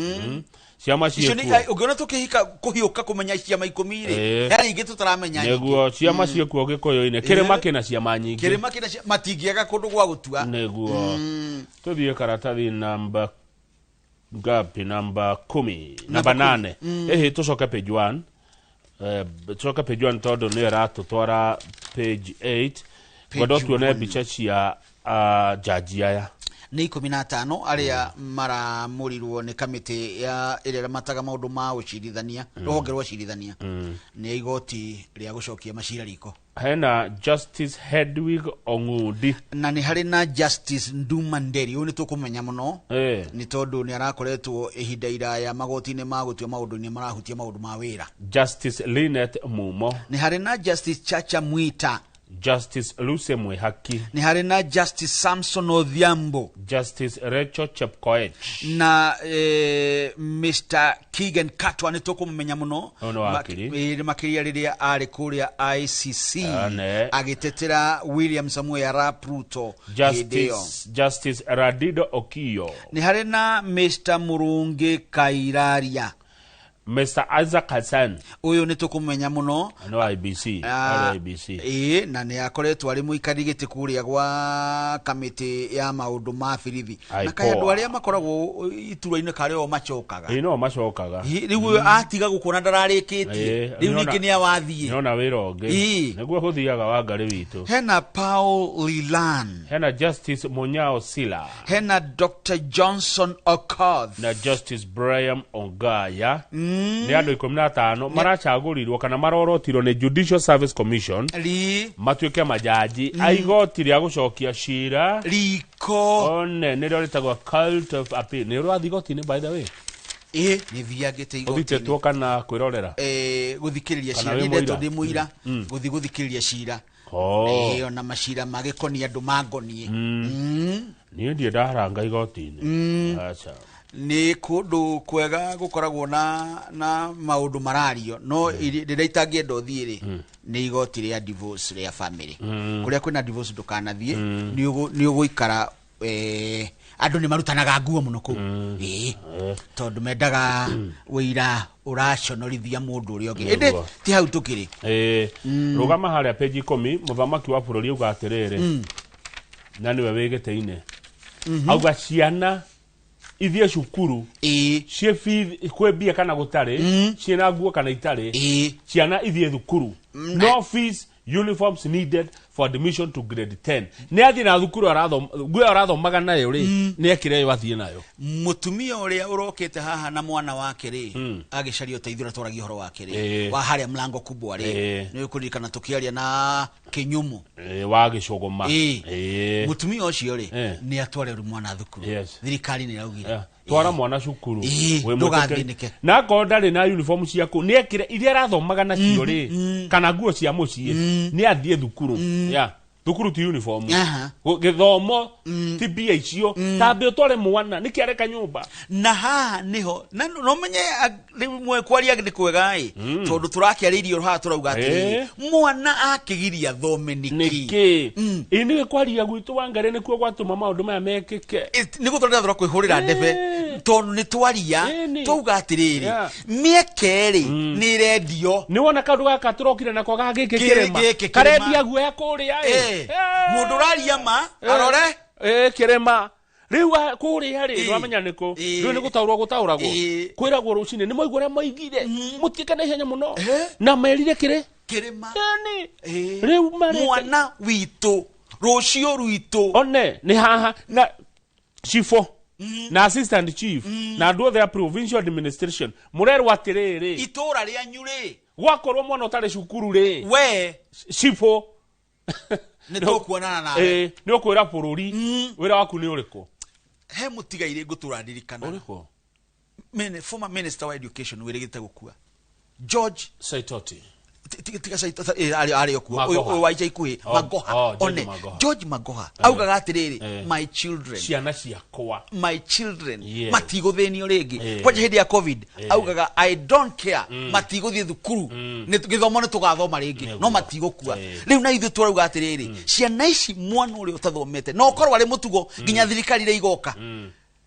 Ciama Icio nĩ, ciĩkuo. Ũngĩona tũkĩhika kũhiũka kũmenya ciama 10 rĩ, hena ingĩ tũtaramenya nyingĩ. Nĩguo, ciama ciĩkuo Gĩkũyũ-inĩ. Kĩrĩma kĩna ciama nyingĩ. Kĩrĩma kĩna ciama, matingĩaga kũndũ gwa gũtua. Nĩguo. Tũthiĩ karatathi namba ngapi? Namba 10, namba Namba 8. Ĩhĩ, tũcoke page 1. Tũcoke page 1 tondũ nĩyo ĩratũtwara page 8. Ngwenda tuone one. mbica cia jaji aya. Nĩ 15 arĩa maramũrirwo nĩ kamĩtĩ ya ĩrĩa ĩramataga maũndũ ma ũcirithania, rũhonge rwa ũcirithania. Nĩ igoti rĩa gũcokia macira riko. Hena Justice Hedwig Ong'undi. Na nĩ harĩ na Justice Nduma Nderi, ũyũ nĩ tũkũmenya mũno. Nĩ tondũ nĩ arakoretwo ihinda iraya magoti-inĩ ma gũtua maũndũ-inĩ marahutia maũndũ ma wĩra. Justice Linet Mumo. Nĩ harĩ na Justice Chacha Mwita. Justice Lucy Mwihaki. Nĩ harĩ na Justice Samson Odhiambo. Justice Rachel Chepkoech. Na Mr Keegan Katwa nĩ tũkũmũmenya mũno. Ũyũ nĩ wakiri. Makĩria rĩrĩa arĩ kũrĩa ICC. Ane. Agĩtetera William Samoei Arap Ruto hĩndĩ ĩyo. Justice Radido Okiyo. Nĩ harĩ na Mr Murungi Kairaria. Mr Isaac Hassan. Ũyũ nĩ tũkũmenya mũno. No IBC, arĩ IBC. Na nĩ akoretwo arĩ mũikari gĩtĩ kũrĩa gwa kamĩtĩ ya maũndũ ma birithi. Na Aipoa. kaĩ andũ arĩa makoragwo iturwa-inĩ karĩ o macokaga. No macokaga. Rĩu ũyũ atiga gũkũ na ndararĩkĩtie. Rĩu ningĩ nĩ awathiĩ. Nĩona wĩra ũngĩ. Nĩguo gũthiaga Wangarĩ witũ. Hena Paul Lilan. Hena Justice Munyao Sila. Hena Dr Johnson Okoth. Na Justice Brian Ongaya. Nĩ andũ 15 maracagũrirwo kana marorotirwo nĩ Judicial Service Commission. Matuĩke majaji. A igoti rĩa gũcokia cira. Riko. One, nĩrĩo rĩtagwo Court of Appeal. Nĩ ũrathiĩ igoti-inĩ, by the way? Nĩ thiangĩte igoti-inĩ. Ũthitĩtwo kana kwĩrorera? Gũthikĩrĩria Kana cira. wĩ Niĩ ndetwo mũira? ndĩ mũira. Gũthiĩ gũthikĩrĩria cira. Ona macira magĩkonia andũ mangonie. Niĩ ndirĩ ndaranga igoti-inĩ. Aca. Nĩ kũndũ kwega gũkoragwo na maũndũ marario, no rĩrĩa itangĩenda ũthiĩ rĩ, nĩ igoti rĩa divorce rĩa family. Kũrĩa kwĩna divorce ndũkanathiĩ, nĩ ũgũikara, andũ nĩ marutanaga nguo mũno kũu. Tondũ mendaga ũira ũraconorithia mũndũ ũrĩa ũngĩ. Ĩndĩ ti hau tũkĩrĩ. Rũgama harĩa page 10, mũthamaki wa bũrũri auga atĩrĩrĩ, na nĩwe wĩ gĩtĩ-inĩ. Auga ciana ithiĩ cukuru, ciĩ fees, kwĩ mbia kana gũtarĩ, ciĩna nguo kana itarĩ, ciana ithiĩ thukuru. No fees, uniforms needed for admission to grade 10. Nĩ athiĩ na thukuru nguo ĩyo arathomaga nayo rĩ, nĩ ekĩre ĩyo athiĩ nayo. Mũtumia ũrĩa ũrokĩte haha na mwana wake rĩ, agĩcaria ũteithio ũrĩa twaragia ũhoro wake rĩ, wa harĩa mlango kubwa rĩ, nĩ ũkũririkana tũkĩaria na Kĩnyumu. Wa Gĩcũgũma. Mũtumia ũcio rĩ, nĩ atware rĩu mwana thukuru. Thirikari nĩ ĩraugire. Twara mwana cukuru. Wĩ mwĩtĩkĩri. Ndũgathĩnĩke. Na akorwo ndarĩ na uniform ciaku, nĩ ekĩre iria arathomaga nacio rĩ, kana nguo cia mũciĩ, nĩ athiĩ thukuru. Thukuru ti uniform. Gĩthomo ti mbia icio. Tambe ũtware mwana nĩkĩ areka nyũmba. Na haha niho na no menye rĩmwe kwaria nĩ kwega ĩ tondũ tũrakĩarĩirio haha tũrauga atĩrĩrĩ mwana akĩgiria thome nĩkĩ ĩ nĩ kwaria gwitũ Wangari nĩkuo gwatũma maũndũ maya mekĩke. Nĩguo tũrenda kwĩhũrĩra ndebe tondũ nĩ twaria twauga atĩrĩrĩ mĩeke rĩ nĩ ĩrendio. Nĩ wona kaũndũ gaka tũrokire nako ga gĩkĩ kĩrĩma karendia guoya kũrĩa ĩ mũndũ ũraria ma arore kĩrĩma rĩu kũrĩa rĩ ndwamenya nĩkũ rĩu nĩ gũtaũrwo gũtaũragwo kwĩragwo rũcinĩ nĩ mwaigua ũrĩa moigire mũtiĩke na ihenya mũno na merire kĩrĩ kĩrĩma rĩu mwana witũ rũciũ rwitũ one nĩ haha na chifo na assistant chief na andũ othe a provincial administration mũrerwo atĩrĩrĩ itũra rĩanyu rĩ gwakorwo mwana ũtarĩ cukuru rĩ we chifo nĩ tũkuonana nawe nĩ ũkwĩra bũrũri wĩra waku nĩ ũrĩkũ. He mũtigairĩ ngũtũra ndirikana ũrĩkũ former minister wa education wĩrĩgĩte gũkua George Saitoti tiga Saitoti arĩ o kuo ũyũ wa ica ikuhĩ Magoha one George Magoha augaga atĩrĩrĩ my children ciana ciakwa my children matigũthĩnio rĩngĩ kwanja hĩndĩ ya covid augaga I don't care matigũthiĩ thukuru gĩthomo nĩ tũgathoma rĩngĩ no matigũkua. Rĩu na ithuĩ tũrauga atĩrĩrĩ ciana ici mwana ũrĩa ũtathomete no ũkorwo arĩ mũtugo nginya thirikari ĩrĩa igoka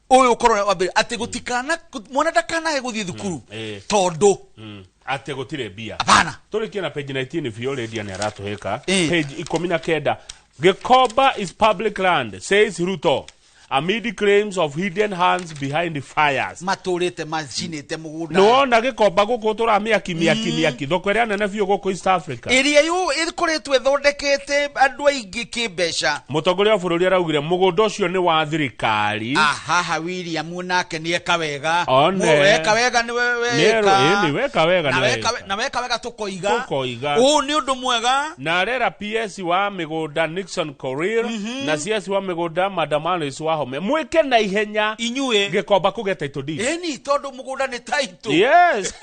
ũyũ ũkorwo wa mbere atĩ gũtikana mwana ndakanahe gũthiĩ thukuru tondũ atĩ gũtirĩ mbia. Hapana. Tũrĩkie na page 19 biũ Lydia nĩ aratũhĩka. Page 19. Gikomba is public land says Ruto amid claims of hidden hands behind the fires. Matũrĩte macinĩte mũgũnda. Nĩwona Gikomba gũkũ tũra mĩaki mĩaki mĩaki thoko ĩrĩa nene biũ gũkũ East Africa ĩrĩa ĩkoretwo ĩthondekete andũ aingĩ kĩmbeca. Mũtongoria wa bũrũri araugire mũgũnda ũcio nĩ wa thirikari. Ahaha William nake nĩ eka wega. Weka wega nĩ weka. Nĩ weka wega na weka wega tũkoiga. Ũũ nĩ ũndũ mwega. Na arera PS wa mĩgũnda Nixon Korir na CS wa mĩgũnda Madam Alice Wahome mwike na ihenya inyuĩ Gikomba kũgĩa title deed. Ĩni tondũ mũgũnda nĩ title. Yes.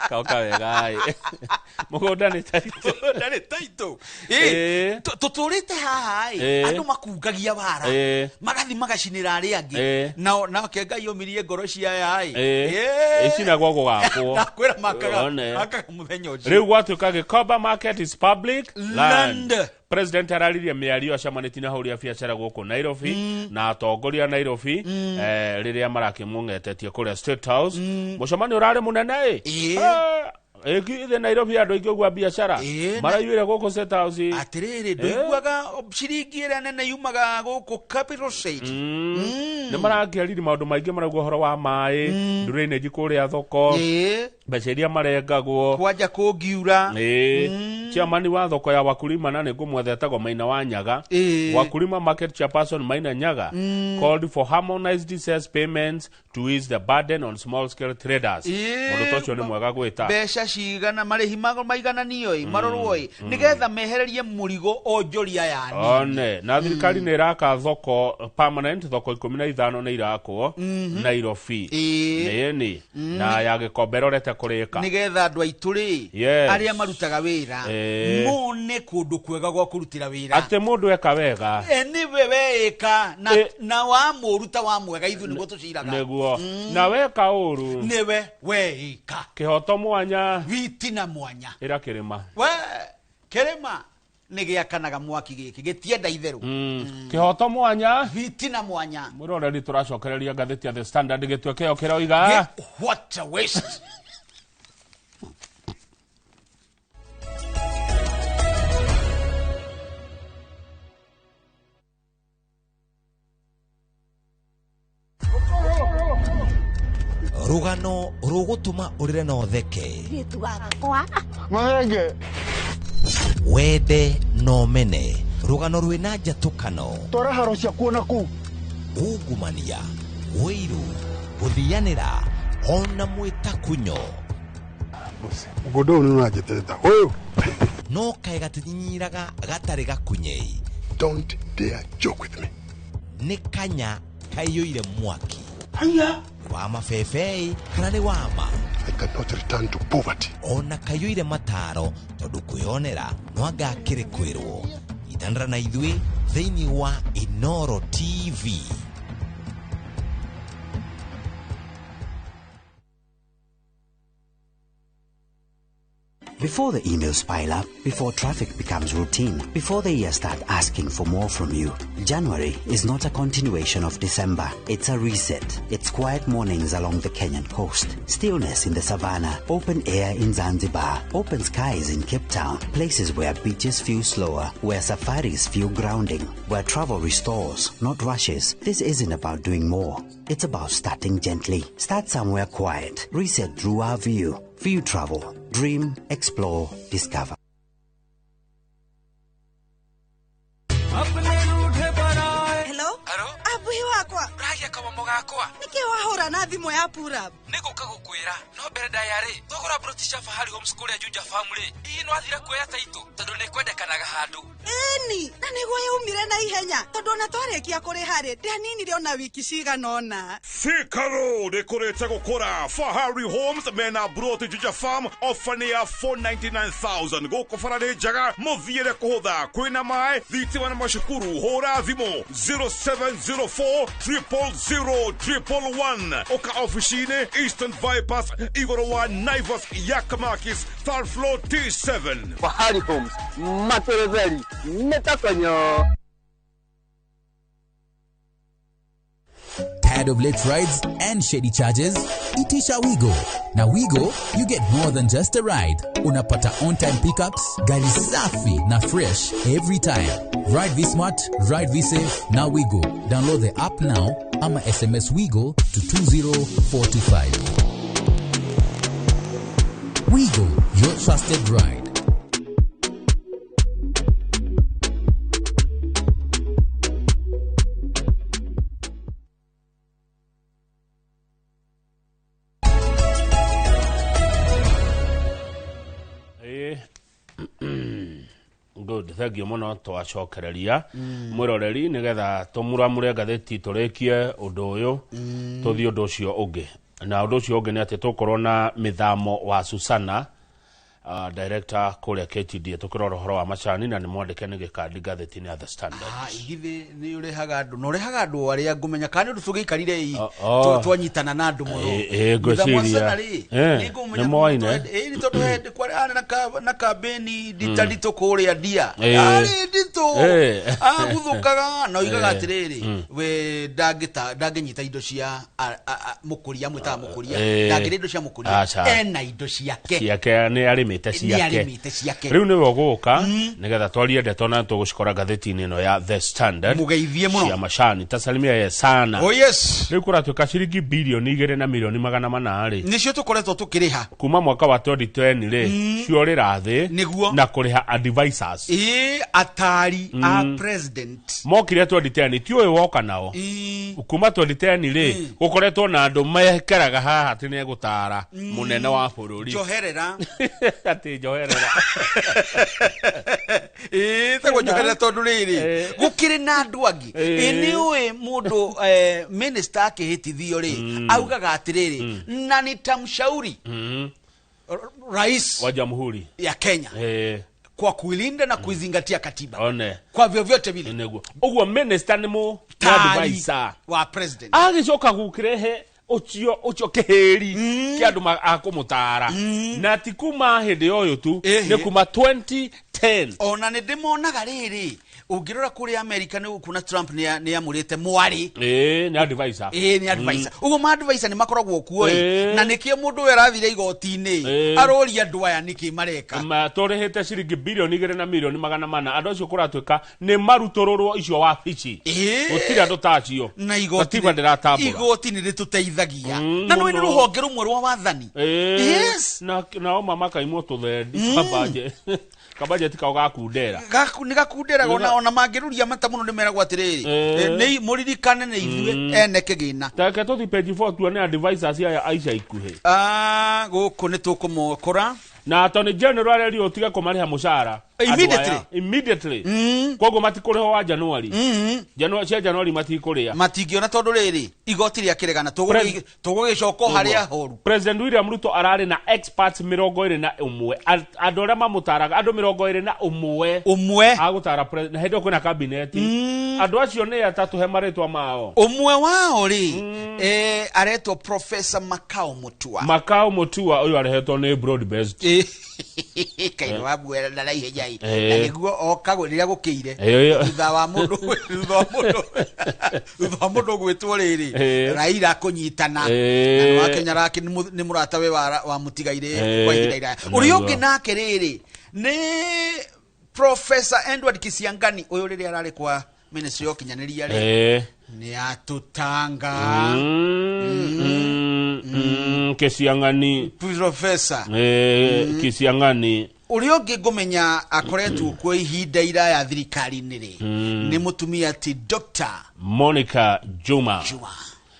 Kauka wega ĩ mũgũnda nĩ title. Mũgũnda nĩ title. Tũtũrĩte haha ĩ andũ makungagia wara magathi magacinĩra arĩa angĩ nao nake Ngai omirie ngoro cia aya ĩ icinagwo gũgakwo ndakwĩra makaga mũthenya ũcio. Rĩu gwatuĩka Gikomba market is public land. President araririe mĩario acemanĩtie na ahũri a biacara gũkũ Nairobi na atongoria Nairobi rĩrĩa marakĩmũng'etetie kũrĩa State House. Mũcemanio ũrarĩ mũnene ĩ ĩthi Nairobi andũ aingĩ ũguo a biacara maraiyũire gũkũ State House. Atĩrĩrĩ ndũiguaga ciringi ĩrĩa nene yumaga gũkũ Capital City. Nĩ marakĩariri maũndũ maingĩ marauga ũhoro wa maĩ drainage kũrĩa thoko mbeca iria marengagwo kwanja kũngiura. Chairman wa thoko ya Wakulima na nĩ ngũmwetha etagwo Maina wa Nyaga. Wakulima market chairperson Maina Nyaga called for harmonized sales payments to ease the burden on small scale traders. Ũndũ ta ũcio nĩ mwega gwĩta mbeca cigana marĩhi maigananio ĩ marorwo ĩ nĩgetha mehererie mũrigo onjoria ya nini. One na thirikari nĩ ĩraka thoko permanent thoko 15 nĩ irakwo Nairobi nĩ na ya Gikomba ĩrorete kũrĩka nĩgetha andũ aitũ rĩ arĩa marutaga wĩra mone kũndũ kwega gwa kũrutĩra wĩra atĩ mũndũ eka wega nĩwe weĩka na wa mũru ta wa mwega ithuĩ nĩguo tũciraga nĩguo na weka ũru nĩwe weĩka kĩhoto mwanya witina mwanya ĩra kĩrĩma we kĩrĩma nĩ gĩakanaga mwaki gĩkĩ gĩtienda itherũ. Kĩhoto mwanya witina mwanya mwĩroreri tũracokereria ngathĩti ya The Standard gĩtwe kĩo kĩroiga what a waste. Rugano rũgũtũma ũrĩre na ũtheke wende na ũmene rũgano rwĩna njatũkano twara haro ciakuo na kũu ungumania ũiru gũthianĩra ona mwĩtakunyo mũgũnda ũyũ nĩ ũranjĩtĩrĩta ũyũ no kaĩ gatinyinyiraga gatarĩ gakunyei. Don't dare joke with me. Nĩ kanya kaiyũire mwaki haya wa mabebei kana nĩ wama. I cannot return to poverty. Ona kayuire mataro tondu kwiyonera no anga akĩrĩ kwĩrwo. Nyitanĩra na ithuĩ thĩinĩ wa Inoro TV. Before the emails pile up, before traffic becomes routine, before the year start asking for more from you, January is not a continuation of December. It's a reset. It's quiet mornings along the Kenyan coast, stillness in the savannah, open air in Zanzibar, open skies in Cape Town, places where beaches feel slower, where safaris feel grounding, where travel restores, not rushes. This isn't about doing more. It's about starting gently. Start somewhere quiet. Reset through our view. View Travel. Dream, explore, discover. Hello? Abuhi wakwa. Uragia kama mugakwa. Niki wahura na thimu ya Purab? Niguka gukwira. No mbere ndayari. Tugura broti cia Fahari Homes kuria Juja Family. Ii no athira kuoya taito tondu ni kwendekanaga handu. Eni, na niguo yaumire na ihenya tondu ona twarikia kuriha ri ndianinire ona wiki cigana ona. Thika Road ikurite gukura. Fahari Homes mena broti Juja Farm offer ni ya 499,000 guku bara ni njega muthiire kuhutha kwina mai thitima na macukuru. Hura thimu 0704 000 111 oka ofici-inĩ Eastern Bypass igũrũ wa Naivas Yakamakis third floor T7. Fahari Homes materezeri metakonyo. Tired of late rides and shady charges? Itisha Wigo. Now Wigo, you get more than just a ride. Unapata on-time pickups, gari safi na fresh every time. Ride V-Smart, ride V-Safe, now Wigo. Download the app now ama SMS Wigo to 20425. Wigo, your trusted ride. Good, thank you muno twacokereria mwiroreri nigetha tumuramure ngatheti turikie undu uyu tuthie undu ucio ungi na undu ucio ungi ni ati tukorwo na mithamo wa Susana director kuria KTDA tukirora uhoro wa macani na ni mwandike ni gikandi ngatheti-inĩ ya The Standard. Ithe ni urehaga andu na urehaga andu aria ngumenya kana ni undu tugiikarire ii twanyitana na andu muno. Ngwiciria ni moine ni tondu hende kwari na kambeni nditaritu kuria ndia ari nditu aguthukaga na oigaga atiriri we ndanginyita indo cia mukuria mwitaga mukuria ndangire indo cia mukuria ena indo ciake ni arimite ciake riu niwe uguka nigetha twarie ndeto na tugucikora ngatheti-inĩ ĩno ya The Standard mugeithie muno cia macani tasalimia ye sana. Oh yes, riu kuratuika ciringi bilioni 2 na milioni 400 ri nicio tukoretwo tukiriha kuma mwaka wa 2020 ri ciorira thi na kuriha advisors atari a president mokire 2010 ti uyu woka nao kuma 2010 ri gukoretwo na andu mekeraga haha ati ni egutara munene wa bururi njoherera ati njoherera tagwo njoherera tondu riri gukiri na andu angi ni uwi mundu minister akihitithio ri augaga atiriri na nitamshauri rais wa jamhuri ya Kenya kwa kuilinda na kuizingatia katiba. One. Kwa vyovyote vile. Niguo. Uguo minister ni mu advisor wa president. Agicoka gukirehe ucio kihiri kia andu akumutara na ti kuma hindi uyu tu ni kuma 2010. Ona ni ndimonaga riri ungirora kuria America ni kuna Trump ni amurite mwari ni advisor ni advisor uguo ma advisor ni makoragwo kuo na nikio mundu we arathire igoti-ini aroria andu aya niki mareka ma turihite ciringi bilioni 2 na milioni 400 andu acio kuratuika ni marutururwo icio wabici gutiri andu tacio na igoti ndiratambura igoti ni rituteithagia na no ni ruhonge rumwe rwa wathani. Yes, na nao mama kaimwo tuthendi kabaje kabajeti kao gakundera ni gakundera ona mangiruria mata muno ni meragwo atiriri ni muririkane ni ithuĩ ene kigina take tuthi page 4 tuone advisors aya Aisha ikuhi guku ni tukumokora na Attorney General arerio utige kumariha mucara Immediately? Immediately. Koguo matikũrĩhwo wa January. January cia January matikũrĩa. Matingĩona tondũ rĩrĩ igoti rĩakĩregana tũgũgĩcoka harĩa horu. President William Ruto ararĩ na experts 21, andũ arĩa mamũtaraga andũ 21 ũmwe agũtara na hĩndĩ ĩyo kwĩna kabineti. Andũ acio nĩ atatũ he marĩtwa mao. Ũmwe wao rĩ aretwo Professor Makau Mutua. Makau Mutua ũyũ arehetwo nĩ broad based. Kaino wa mwera na naihenya ĩ. Na nĩguo okagwo rĩrĩa gũkĩire thutha wa mũndũ thutha wa mũndũ gwĩtwo rĩrĩ Raila kũnyitana na wa Kenya rake nĩ mũrata we wa mũtigaire kwa ihinda iraya. Ũrĩa ũngĩ nake rĩrĩ nĩ Professor Edward Kisiangani ũyũ rĩrĩa ararĩ kwa Ministry ya ũkinyanĩria rĩ nĩ atũtanga. Kisiangani Professor Kisiangani ũrĩa ũngĩ ngũmenya akoretwo kuo ihinda iraya thirikari-inĩ rĩ nĩ mũtumia ti Dr. Monica Juma.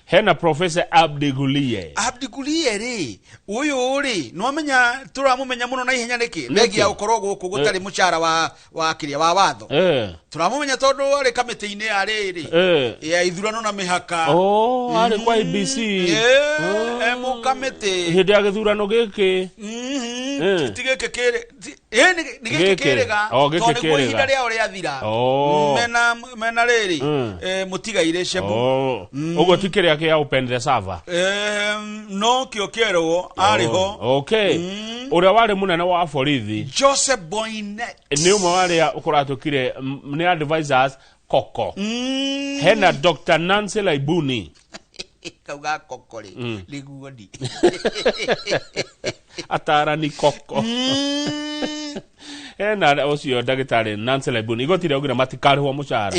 Hena Professor Abdi Gulie. Abdi Gulie rĩ ũyũ rĩ nĩwamenya tũramũmenya mũno na ihenya nĩkĩ thengia gũkorwo gũkũ gũtarĩ mũcara wa kĩrĩa wa watho. Tũramũmenya tondũ arĩ kamĩtĩ-inĩ ya rĩrĩ ya ithurano na mĩhaka. Arĩ kwa IEBC. Mũkamĩtĩ hĩndĩ ya gĩthurano gĩkĩ. Ti gĩkĩ kĩrĩ nĩ gĩkĩ kĩrĩga tondũ nĩguo ihinda rĩao rĩathira. Mena rĩrĩ mũtigaire Shebu. Ũguo ti kĩrĩa kĩa open the server. No kĩo kĩerwo arĩ ho. Okay. Ũrĩa warĩ mũnene wa borithi Joseph Boynet nĩ ũmwe wa arĩa ũkoratũkire nĩ advisors koko. Hena Dr. Nancy Laibuni. Kauga koko rĩ nĩguo ndi atarani koko. Hena ũcio ndagĩtarĩ Nancy Laibuni igoti rĩaugire matikarĩhwo mũcara.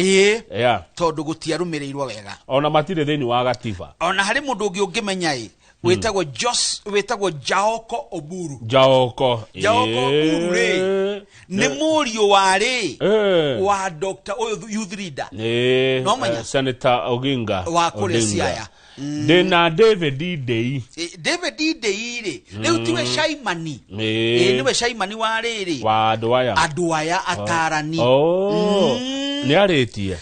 Tondũ gũtiarũmĩrĩirwo wega. Ona matirĩ thĩinĩ wa gatiba. Ona harĩ mũndũ ũngĩ ũngĩmenya ĩ wĩtagwo Jaoko Oburu. Jaoko Oburu rĩ nĩ mũriũ wa rĩ wa Dr. ũyũ youth leader. No Senator Oginga wa kũrĩa Siaya. Ndĩna David Ndei. David Ndei rĩ rĩu tiwe Shaimani. Nĩwe Shaimani wa rĩrĩ wa andũ aya. Andũ aya atarani. Nĩ arĩtie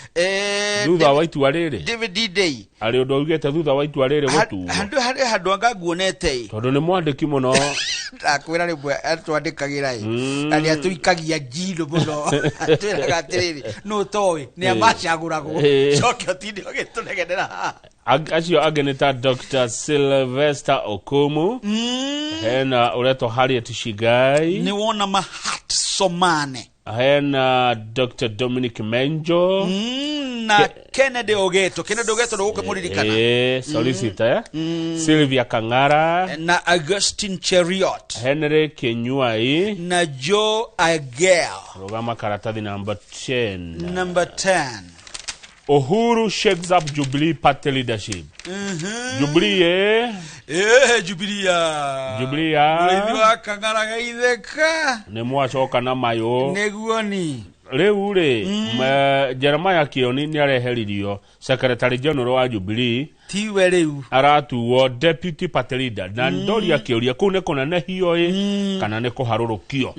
thutha wa itua rĩrĩ. David Ndei arĩ ũndũ augĩte thutha wa itua rĩrĩ gũtuo. Handũ harĩ handũ anga nguonete tondũ nĩ mwandĩki mũno. Ndakwĩra rĩmwe atwandĩkagĩra ĩ na nĩ atũikagia njino mũno. Atwĩraga atĩrĩrĩ nũ ũtoĩ nĩ amacagũragwo coke ũtinde ũgĩtũnegenera haha. Acio angĩ nĩ ta Dr. Sylvester Okumu. Hena ũretwo Harriet Shigai. Nĩ wona Mahat Somane. Hena Dr. Dominic Menjo. Na Kennedy Ogeto. Kennedy Ogeto ndũgũkĩmũririkana. Solicitor. Sylvia Kangara. Na Augustine Cheriot. Henry Kinyuai. Na Joe Agel. Rũgama karatathi number 10. Number 10. Uhuru shakes up Jubilee Party leadership. Jubilee. Jubilee. Jubilee. Mũrĩithi wa Kang'ara geithĩka. Nĩ mwacoka na mayũ. Nĩguo ni. Rĩu rĩ Jeremiah Kioni nĩ areheririo Secretary General wa Jubilee. Tiwe rĩu. Aratuo Deputy Party Leader. Na ndoria kĩũria kũu nĩ kũnenehio ĩ kana nĩ kũharũrũkio.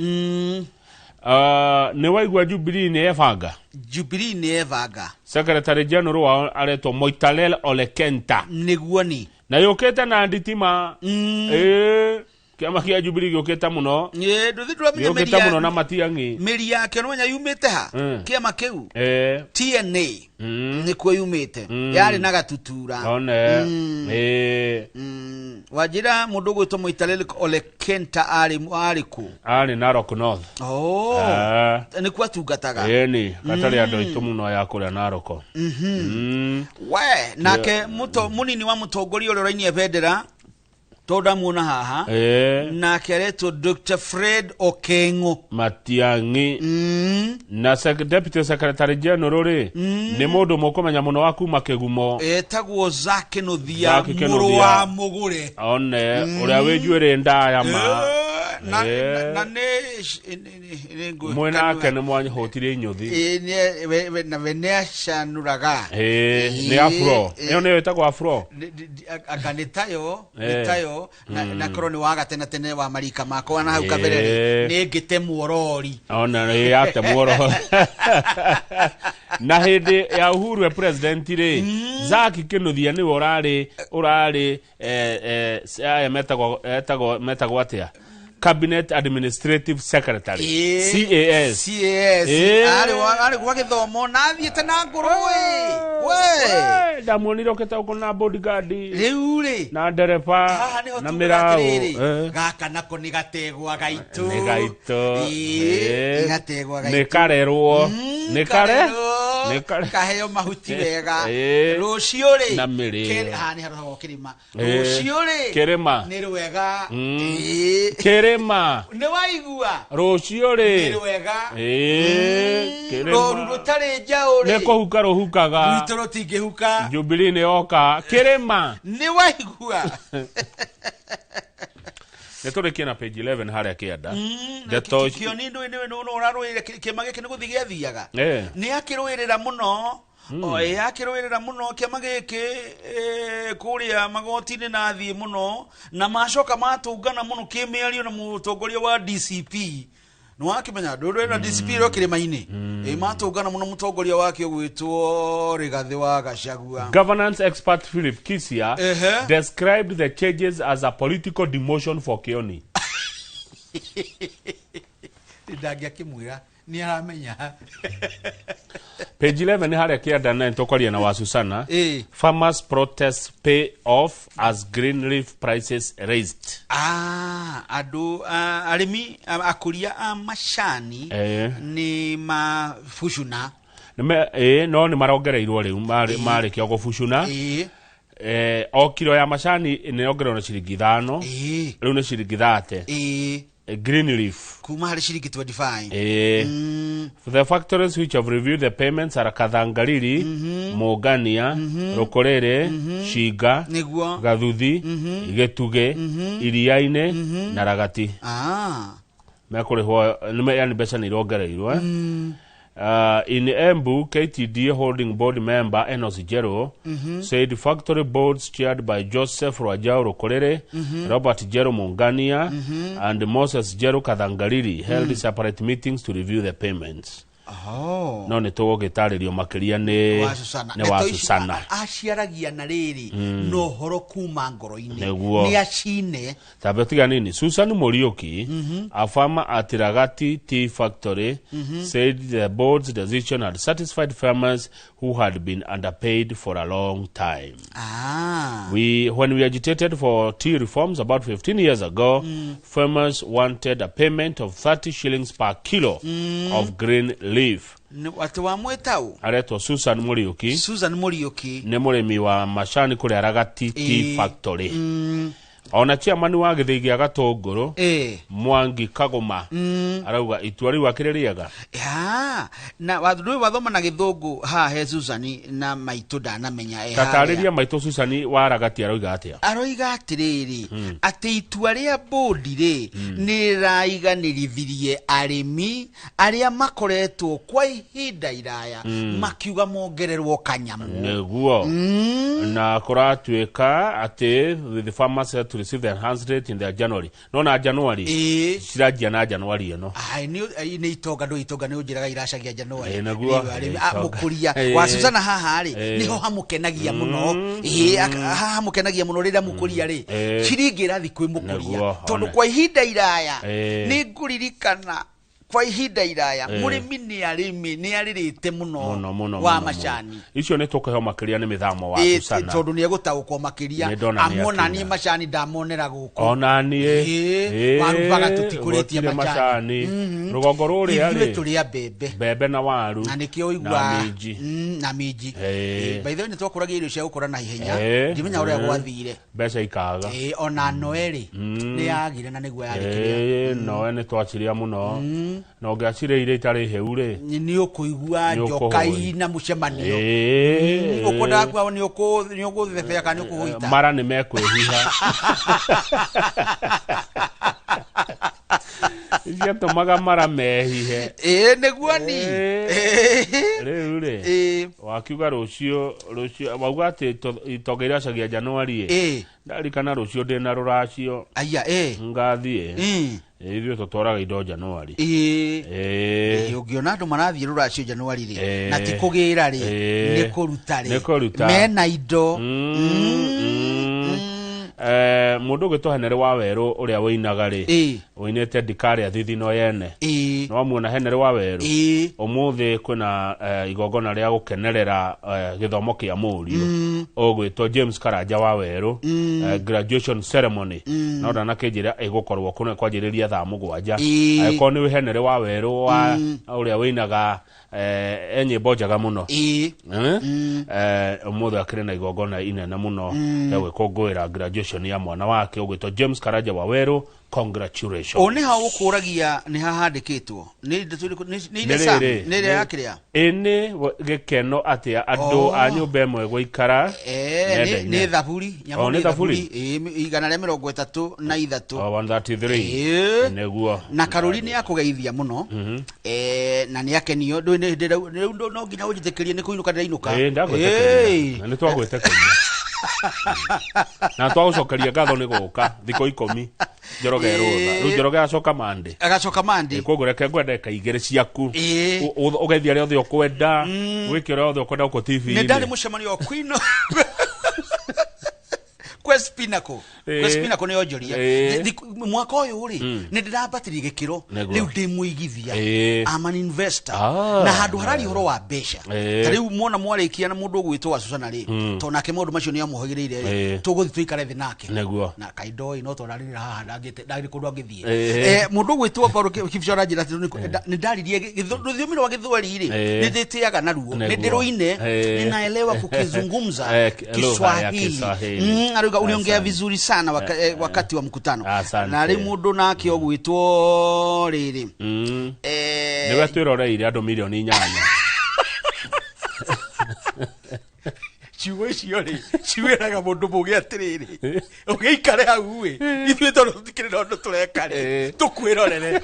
Nĩ waigua Jubilee nĩ ebanga. Jubilee nĩ ebanga. Secretary General wao aretwo Moitalel Ole Kenta. Nĩguo ni. Na yũkĩte na nditima. Kĩama kĩa Jubilee gĩũkĩte mũno. Ndũthi ndũramenya mĩri mũno na Matiang'i. Mĩri yake nĩwamenya yumĩte ha? Kĩama kĩu. TNA. Nĩkuo yumĩte. Yarĩ na Gatutura. One. Wanjĩra mũndũ ũgwĩtwo Moitalel Ole Kenta arĩ kũ? Arĩ Narok North. Nĩkuo atungataga. Ĩni, gatarĩ andũ aitũ mũno ya kũrĩa Narok. We, nake mũnini wa mũtongoria ũrĩa ũrainia bendera tondũ ndamuona haha. Nake aretwo Dr. Fred Okengo Matiang'i. Na Deputy Secretary General rĩ nĩ mũndũ mũkũmenya mũno wa kuma Kĩgumo. Etagwo Zake Nuthia mũrũ wa Mũgũre. One ũrĩa wĩ njuĩrĩ ndaya ma. Na na nĩ Mwena nĩ mwahũtirie inyũthi. Ĩĩ, na we nĩ acanũraga. Ĩĩ, nĩ afro. Ĩyo nĩyo ĩtagwo afro. Anga nĩ tayo, nĩ tayo, na korwo nĩ waga tene tene wa marika makwa na hau kabere rĩ, nĩ ngĩte muorori. Ona nĩ yate muorori. Na hĩndĩ ya Uhuru e president rĩ, Zack Kinuthia nĩwe ũrarĩ aya metagwo atĩa? Cabinet Administrative Secretary. CAS. CAS. Arĩ gwa gĩthomo na athiĩte na ngũrũwe. We. Ndamuonire okĩte gũkũ na bodyguard. Rĩu rĩ. Na ndereba na mĩraũ. Gaka nako nĩ gategwa gaitũ. Nĩ gaitũ. Nĩ gategwa gaitũ. Nĩ karerwo. Nĩ kare. Kaheo mahuti wega. Rũciũ rĩ. Na mĩrĩo. Haha nĩ haroragwo kĩrĩma. Rũciũ rĩ. Kĩrĩma. Nĩ rwega. Kĩrĩma. Nĩ waigua. Rũciũ rĩ. Nĩ rwega. Kĩrĩma. Rũru rũtarĩ njaũ rĩ. Nĩ kũhuka rũhukaga. Rwitũ rũtingĩhuka. Jubilee nĩ yoka. Kĩrĩma. Nĩ waigua. Nĩ tũrĩkie na page 11 harĩa kĩanda. Ndeto Kĩoni ndũĩ nĩwe nũ ũrarũĩrĩra kĩama gĩkĩ nĩ gũthiĩ gĩathiaga. Nĩ akĩrũĩrĩra mũno. Akĩrũĩrĩra mũno kĩama gĩkĩ kũrĩa magoti-inĩ na athiĩ mũno na macoka matũngana mũno kĩmĩario na mũtongoria wa DCP. Nĩ wakĩmenya ndũrĩ na DCP ĩrĩa kĩrĩma-inĩ. Matũngana mũno mũtongoria wake ũgwĩtwo Rigathĩ wa Gachagua. Governance expert Philip Kisia described the changes as a political demotion for Kioni. Ndangĩakĩmwĩra nĩ aramenya. Page 11 harĩa kĩanda na tũkwaria na wa Susana. Farmers protest pay off as green leaf prices raised. Andũ arĩmi akũria a macani nĩ mabucuna. No nĩ marongereirwo rĩu marĩkia gũbucuna. O kiro ya macani nĩ yongererwo na ciringi 5. Rĩu nĩ ciringi 30. Green leaf. Kuma harĩ ciringi 25. The factories which have reviewed the payments are Kathangariri, Mugania, Rukorere, Shiga, Gathuthi, Gĩtugĩ, Iriainĩ na Ragati. Mekũrĩhwo yani mbeca nĩ irongereirwo. In Embu, KTDA holding board member Enos Jero said factory boards chaired by Joseph Rwajao Rukorere, Robert Jero Mungania, and Moses Jero Kathangariri held separate meetings to review the payments. No nĩ tũgũgĩtarĩrio makĩria nĩ wa Susana. Aciaragia na rĩrĩ na ũhoro kuma ngoro-inĩ. Nĩ acine. Tambe tiga nini. Susan Muriuki, a farmer at Ragati Tea Factory, said the board's decision had satisfied farmers who had been underpaid for a long time. When we agitated for tea reforms about 15 years ago, farmers wanted a payment of 30 shillings per kilo of green leaf. Atĩ wa mwĩtau? Aretwo Susan Muriuki. Susan Muriuki. Nĩ mũrĩmi wa macani kũrĩa Ragati Tea Factory. Ona chairman wa gĩthĩi gĩa Gatũngũrũ, Mwangi Kagũma, arauga itua rĩu akĩrĩ rĩega. Na ndũĩ wathoma na gĩthũngũ haha he Susan na maitũ ndanamenya harĩa. Tatarĩria maitũ Susan wa Ragati aroiga atĩa? Aroiga atĩrĩrĩ, atĩ itua rĩa bodi rĩ nĩ rĩraiganĩrithirie arĩmi arĩa makoretwo kwa ihinda iraya makiuga mongererwo kanyamũ. Nĩguo. Na kũratuĩka atĩ the farmers to receive the enhanced rate in their January. No na January. Ciranjia na January ĩno. Nĩ itonga ndũ itonga nĩ ũnjĩraga iracagia January. Mũkũria wa Susana haha rĩ nĩho hamũkenagia mũno. Haha hamũkenagia mũno rĩrĩa mũkũria rĩ ciringi ĩrathiĩ kwĩ mũkũria. Tondũ kwa ihinda iraya nĩ ngũririkana kwa ihinda iraya mũrĩmi nĩ arĩrĩte mũno wa macani. Icio nĩ tũkũheo makĩria nĩ mĩthamo wa Susana. Tondũ nĩ egũtaũkwo makĩria. Amuona niĩ macani ndamonera gũkũ. Ona niĩ. Warubaga tũtikũrĩtie macani. Rũgongo rũrĩa rĩ. Ithuĩ tũrĩa mbembe. Mbembe na waru. Na nĩkĩo ũigua. Na minji. By the way nĩ twakũragia irio cia gũkũra na ihenya. Ndimenya ũrĩa gwathire. Mbeca ikaga. Ona Noe rĩ nĩ yagire na nĩguo yarĩ kĩrĩa. Noe nĩ twaciria mũno. Na ũngĩacirĩire itarĩ hĩu rĩ nĩ ũkũigua njoka na mũcemanio. Ũkwendaga kuga nĩ ũgũthebea kana nĩ ũkũhũita. Mara nĩ mekwĩhiha. Ciatũmaga mara mehihe. Ĩĩ nĩguo ni. Rĩu rĩ, wakiuga rũciũ wauga atĩ itonga iracagia Januari ĩ. Ndarikana rũciũ ndĩna rũracio. Aya ĩ. Ngathiĩ. Ithuĩ tũtwaraga indo Januari. Ĩĩ. Ũngĩona andũ marathiĩ rũracio Januari rĩ, na ti kũgĩra rĩ, nĩ kũruta rĩ. Nĩ kũruta. Mena indo. Mũndũ ũgĩtwo Henry wa Werũ ũrĩa wĩinaga rĩ, ũinĩte ndikarĩa thithino yene. Nĩ wamuona Henry wa Werũ? Ũmũthĩ kwĩna igongona rĩa gũkenerera gĩthomo kĩa mũriũ ũgwĩtwo James Karanja wa Werũ, graduation ceremony. No ndanakĩnjĩra ĩgũkorwo kũna kwanjĩrĩria thaa 7. Angĩkorwo nĩ Henry wa Werũ wa ũrĩa wĩinaga nyĩmbo njega mũno. Ũmũthĩ akĩrĩ na igongona inene mũno rĩa gwĩkũngũĩra graduation ya mwana wake ũgwĩtwo James Karanja wa Werũ. Congratulations. O nĩ ha ũkũragia nĩ hahandĩkĩtwo nĩ nĩ ya kĩrĩa ĩnĩ gĩkeno atĩa andũ a nyũmba ĩmwe gũikara nĩ thaburi nĩ thaburi 133. 133 nĩguo. Na Karori nĩ akũgeithia mũno na nĩ akenio rĩu no nginya ũnjĩtĩkĩrie nĩ kũinũka ndĩrainũka. Ndagwĩtĩkĩria na nĩ twagwĩtĩkĩria na twagũcokeria ngatho nĩ gũka thikũ 10 Njoroge rũtha rĩu Njoroge acoka Mande. Agacoka Mande. Koguo reke ngwende ndagĩka 2 ciaku ũgeithie arĩa othe ũkwenda wĩke ũrĩa othe ũkwenda gũkũ TV-inĩ. Nĩ ndarĩ mũcemanio wa Queen Quest Pinnacle. Quest Pinnacle nĩ onjoria mwaka ũyũ rĩ nĩ ndĩrambatĩrie gĩkĩro rĩu ndĩ mũigithia. I'm an investor. Na handũ harari ũhoro wa mbeca ta rĩu mwona mwarĩkia na mũndũ ũgwĩtwo wa Susana rĩ, tondũ nake maũndũ macio nĩ amũhagĩrĩire rĩ, tũgũthiĩ tũikare thĩ nake na kaindoi no twararĩrĩra haha ndangĩ kũndũ angĩthiĩ. Mũndũ ũgwĩtwo Paul Kipchoge aranjĩra atĩ nĩ ndaririe rũthiomi rwa Gĩthweri rĩ, nĩ ndĩtĩaga naruo, nĩ ndĩrũine, ninaelewa kukizungumza Kiswahili. Arauga uliongea vizuri sana wakati wa mkutano. Na rĩu mũndũ nake ũgwĩtwo rĩrĩ nĩwe twĩroreire andũ milioni 8. Ciugo icio rĩ ciwĩraga mũndũ mũgĩ atĩrĩrĩ, ũgĩikare hau ĩ, ithuĩ tondũ tũtikĩrĩ na ũndũ tũreka rĩ, tũkwĩrorere.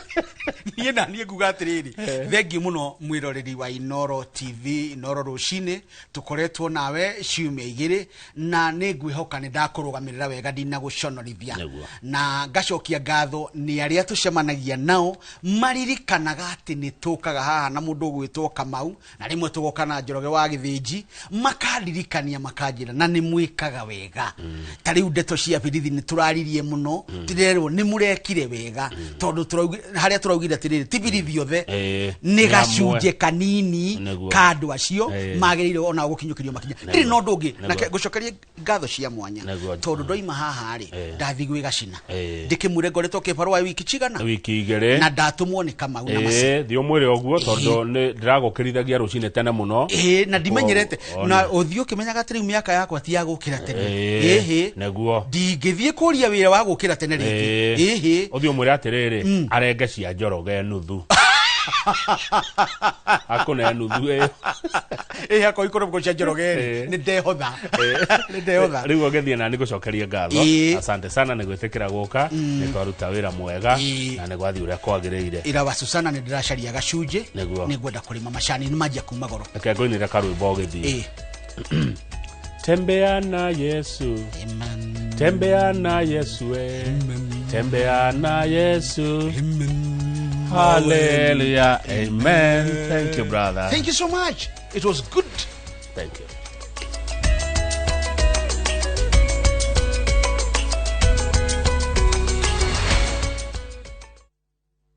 Niĩ na niĩ nguga atĩrĩrĩ, thengiũ mũno mwĩroreri wa Inooro TV, Inooro rũcinĩ, tũkoretwo nawe ciumia 2 na nĩ ngwĩhoka nĩ ndakũrũgamĩrĩra wega ndinagũconorithia. Na ngacokia ngatho nĩ arĩa tũcemanagia nao maririkanaga atĩ nĩ tũkaga haha na mũndũ ũgwĩtwo Kamau, na rĩmwe tũgoka na Njoroge wa Gĩthĩnji, makandirikania makanjĩra na nĩ mwĩkaga wega. Ta rĩu ndeto cia birithi nĩ tũraririe mũno, tũrerwo nĩ mũrekire wega, tondũ harĩa tũraugire atĩrĩrĩ ti birithi othe, nĩ gacunjĩ kanini ka andũ acio magĩrĩire ona gũkinyũkĩrio makinya. Ndirĩ na ũndũ ũngĩ, na ngũcokerie ngatho cia mwanya tondũ ndoima haha rĩ, ndathiĩ gwĩ Gacina ndĩkĩmwĩre ngoretwo kĩbarũa wiki cigana, wiki 2, na ndatũmwo nĩ Kamau na Maci. Thiĩ ũmwĩre ũguo tondũ nĩ ndĩragũkĩrithagia rũcinĩ tene mũno. Na ndimenyerete na ũthiĩ ũkĩmenyaga atĩ rĩu mĩaka yakwa ti ya gũkĩra tene. Nĩguo ndingĩthiĩ kũria wĩra wa gũkĩra tene rĩngĩ. Ũthiĩ ũmwĩre atĩrĩrĩ, arenge cia Njoroge nuthu. Akũne nuthu ĩyo. Akorwo ikoroboko cia Njoroge rĩ, nĩ ndehotha. Nĩ ndehotha. Rĩu ũgĩthiĩ na nĩ ngũcokerie ngatho. Asante sana nĩ gwĩtĩkĩra gũka, nĩ twaruta wĩra mwega na nĩ gwathiĩ ũrĩa kwagĩrĩire. Ira wa Susana nĩ ndĩracaria gacunjĩ, nĩ ngwenda kũrĩma macani, nĩ manjia kuma goro. Reke ngũinĩre karwĩmbo ũgĩthiĩ. Tembea na Yesu. Amen. Tembea na Yesu. Amen. Tembea na Yesu. Amen. Hallelujah. Amen. Thank you, brother. Thank you so much. It was good. Thank you.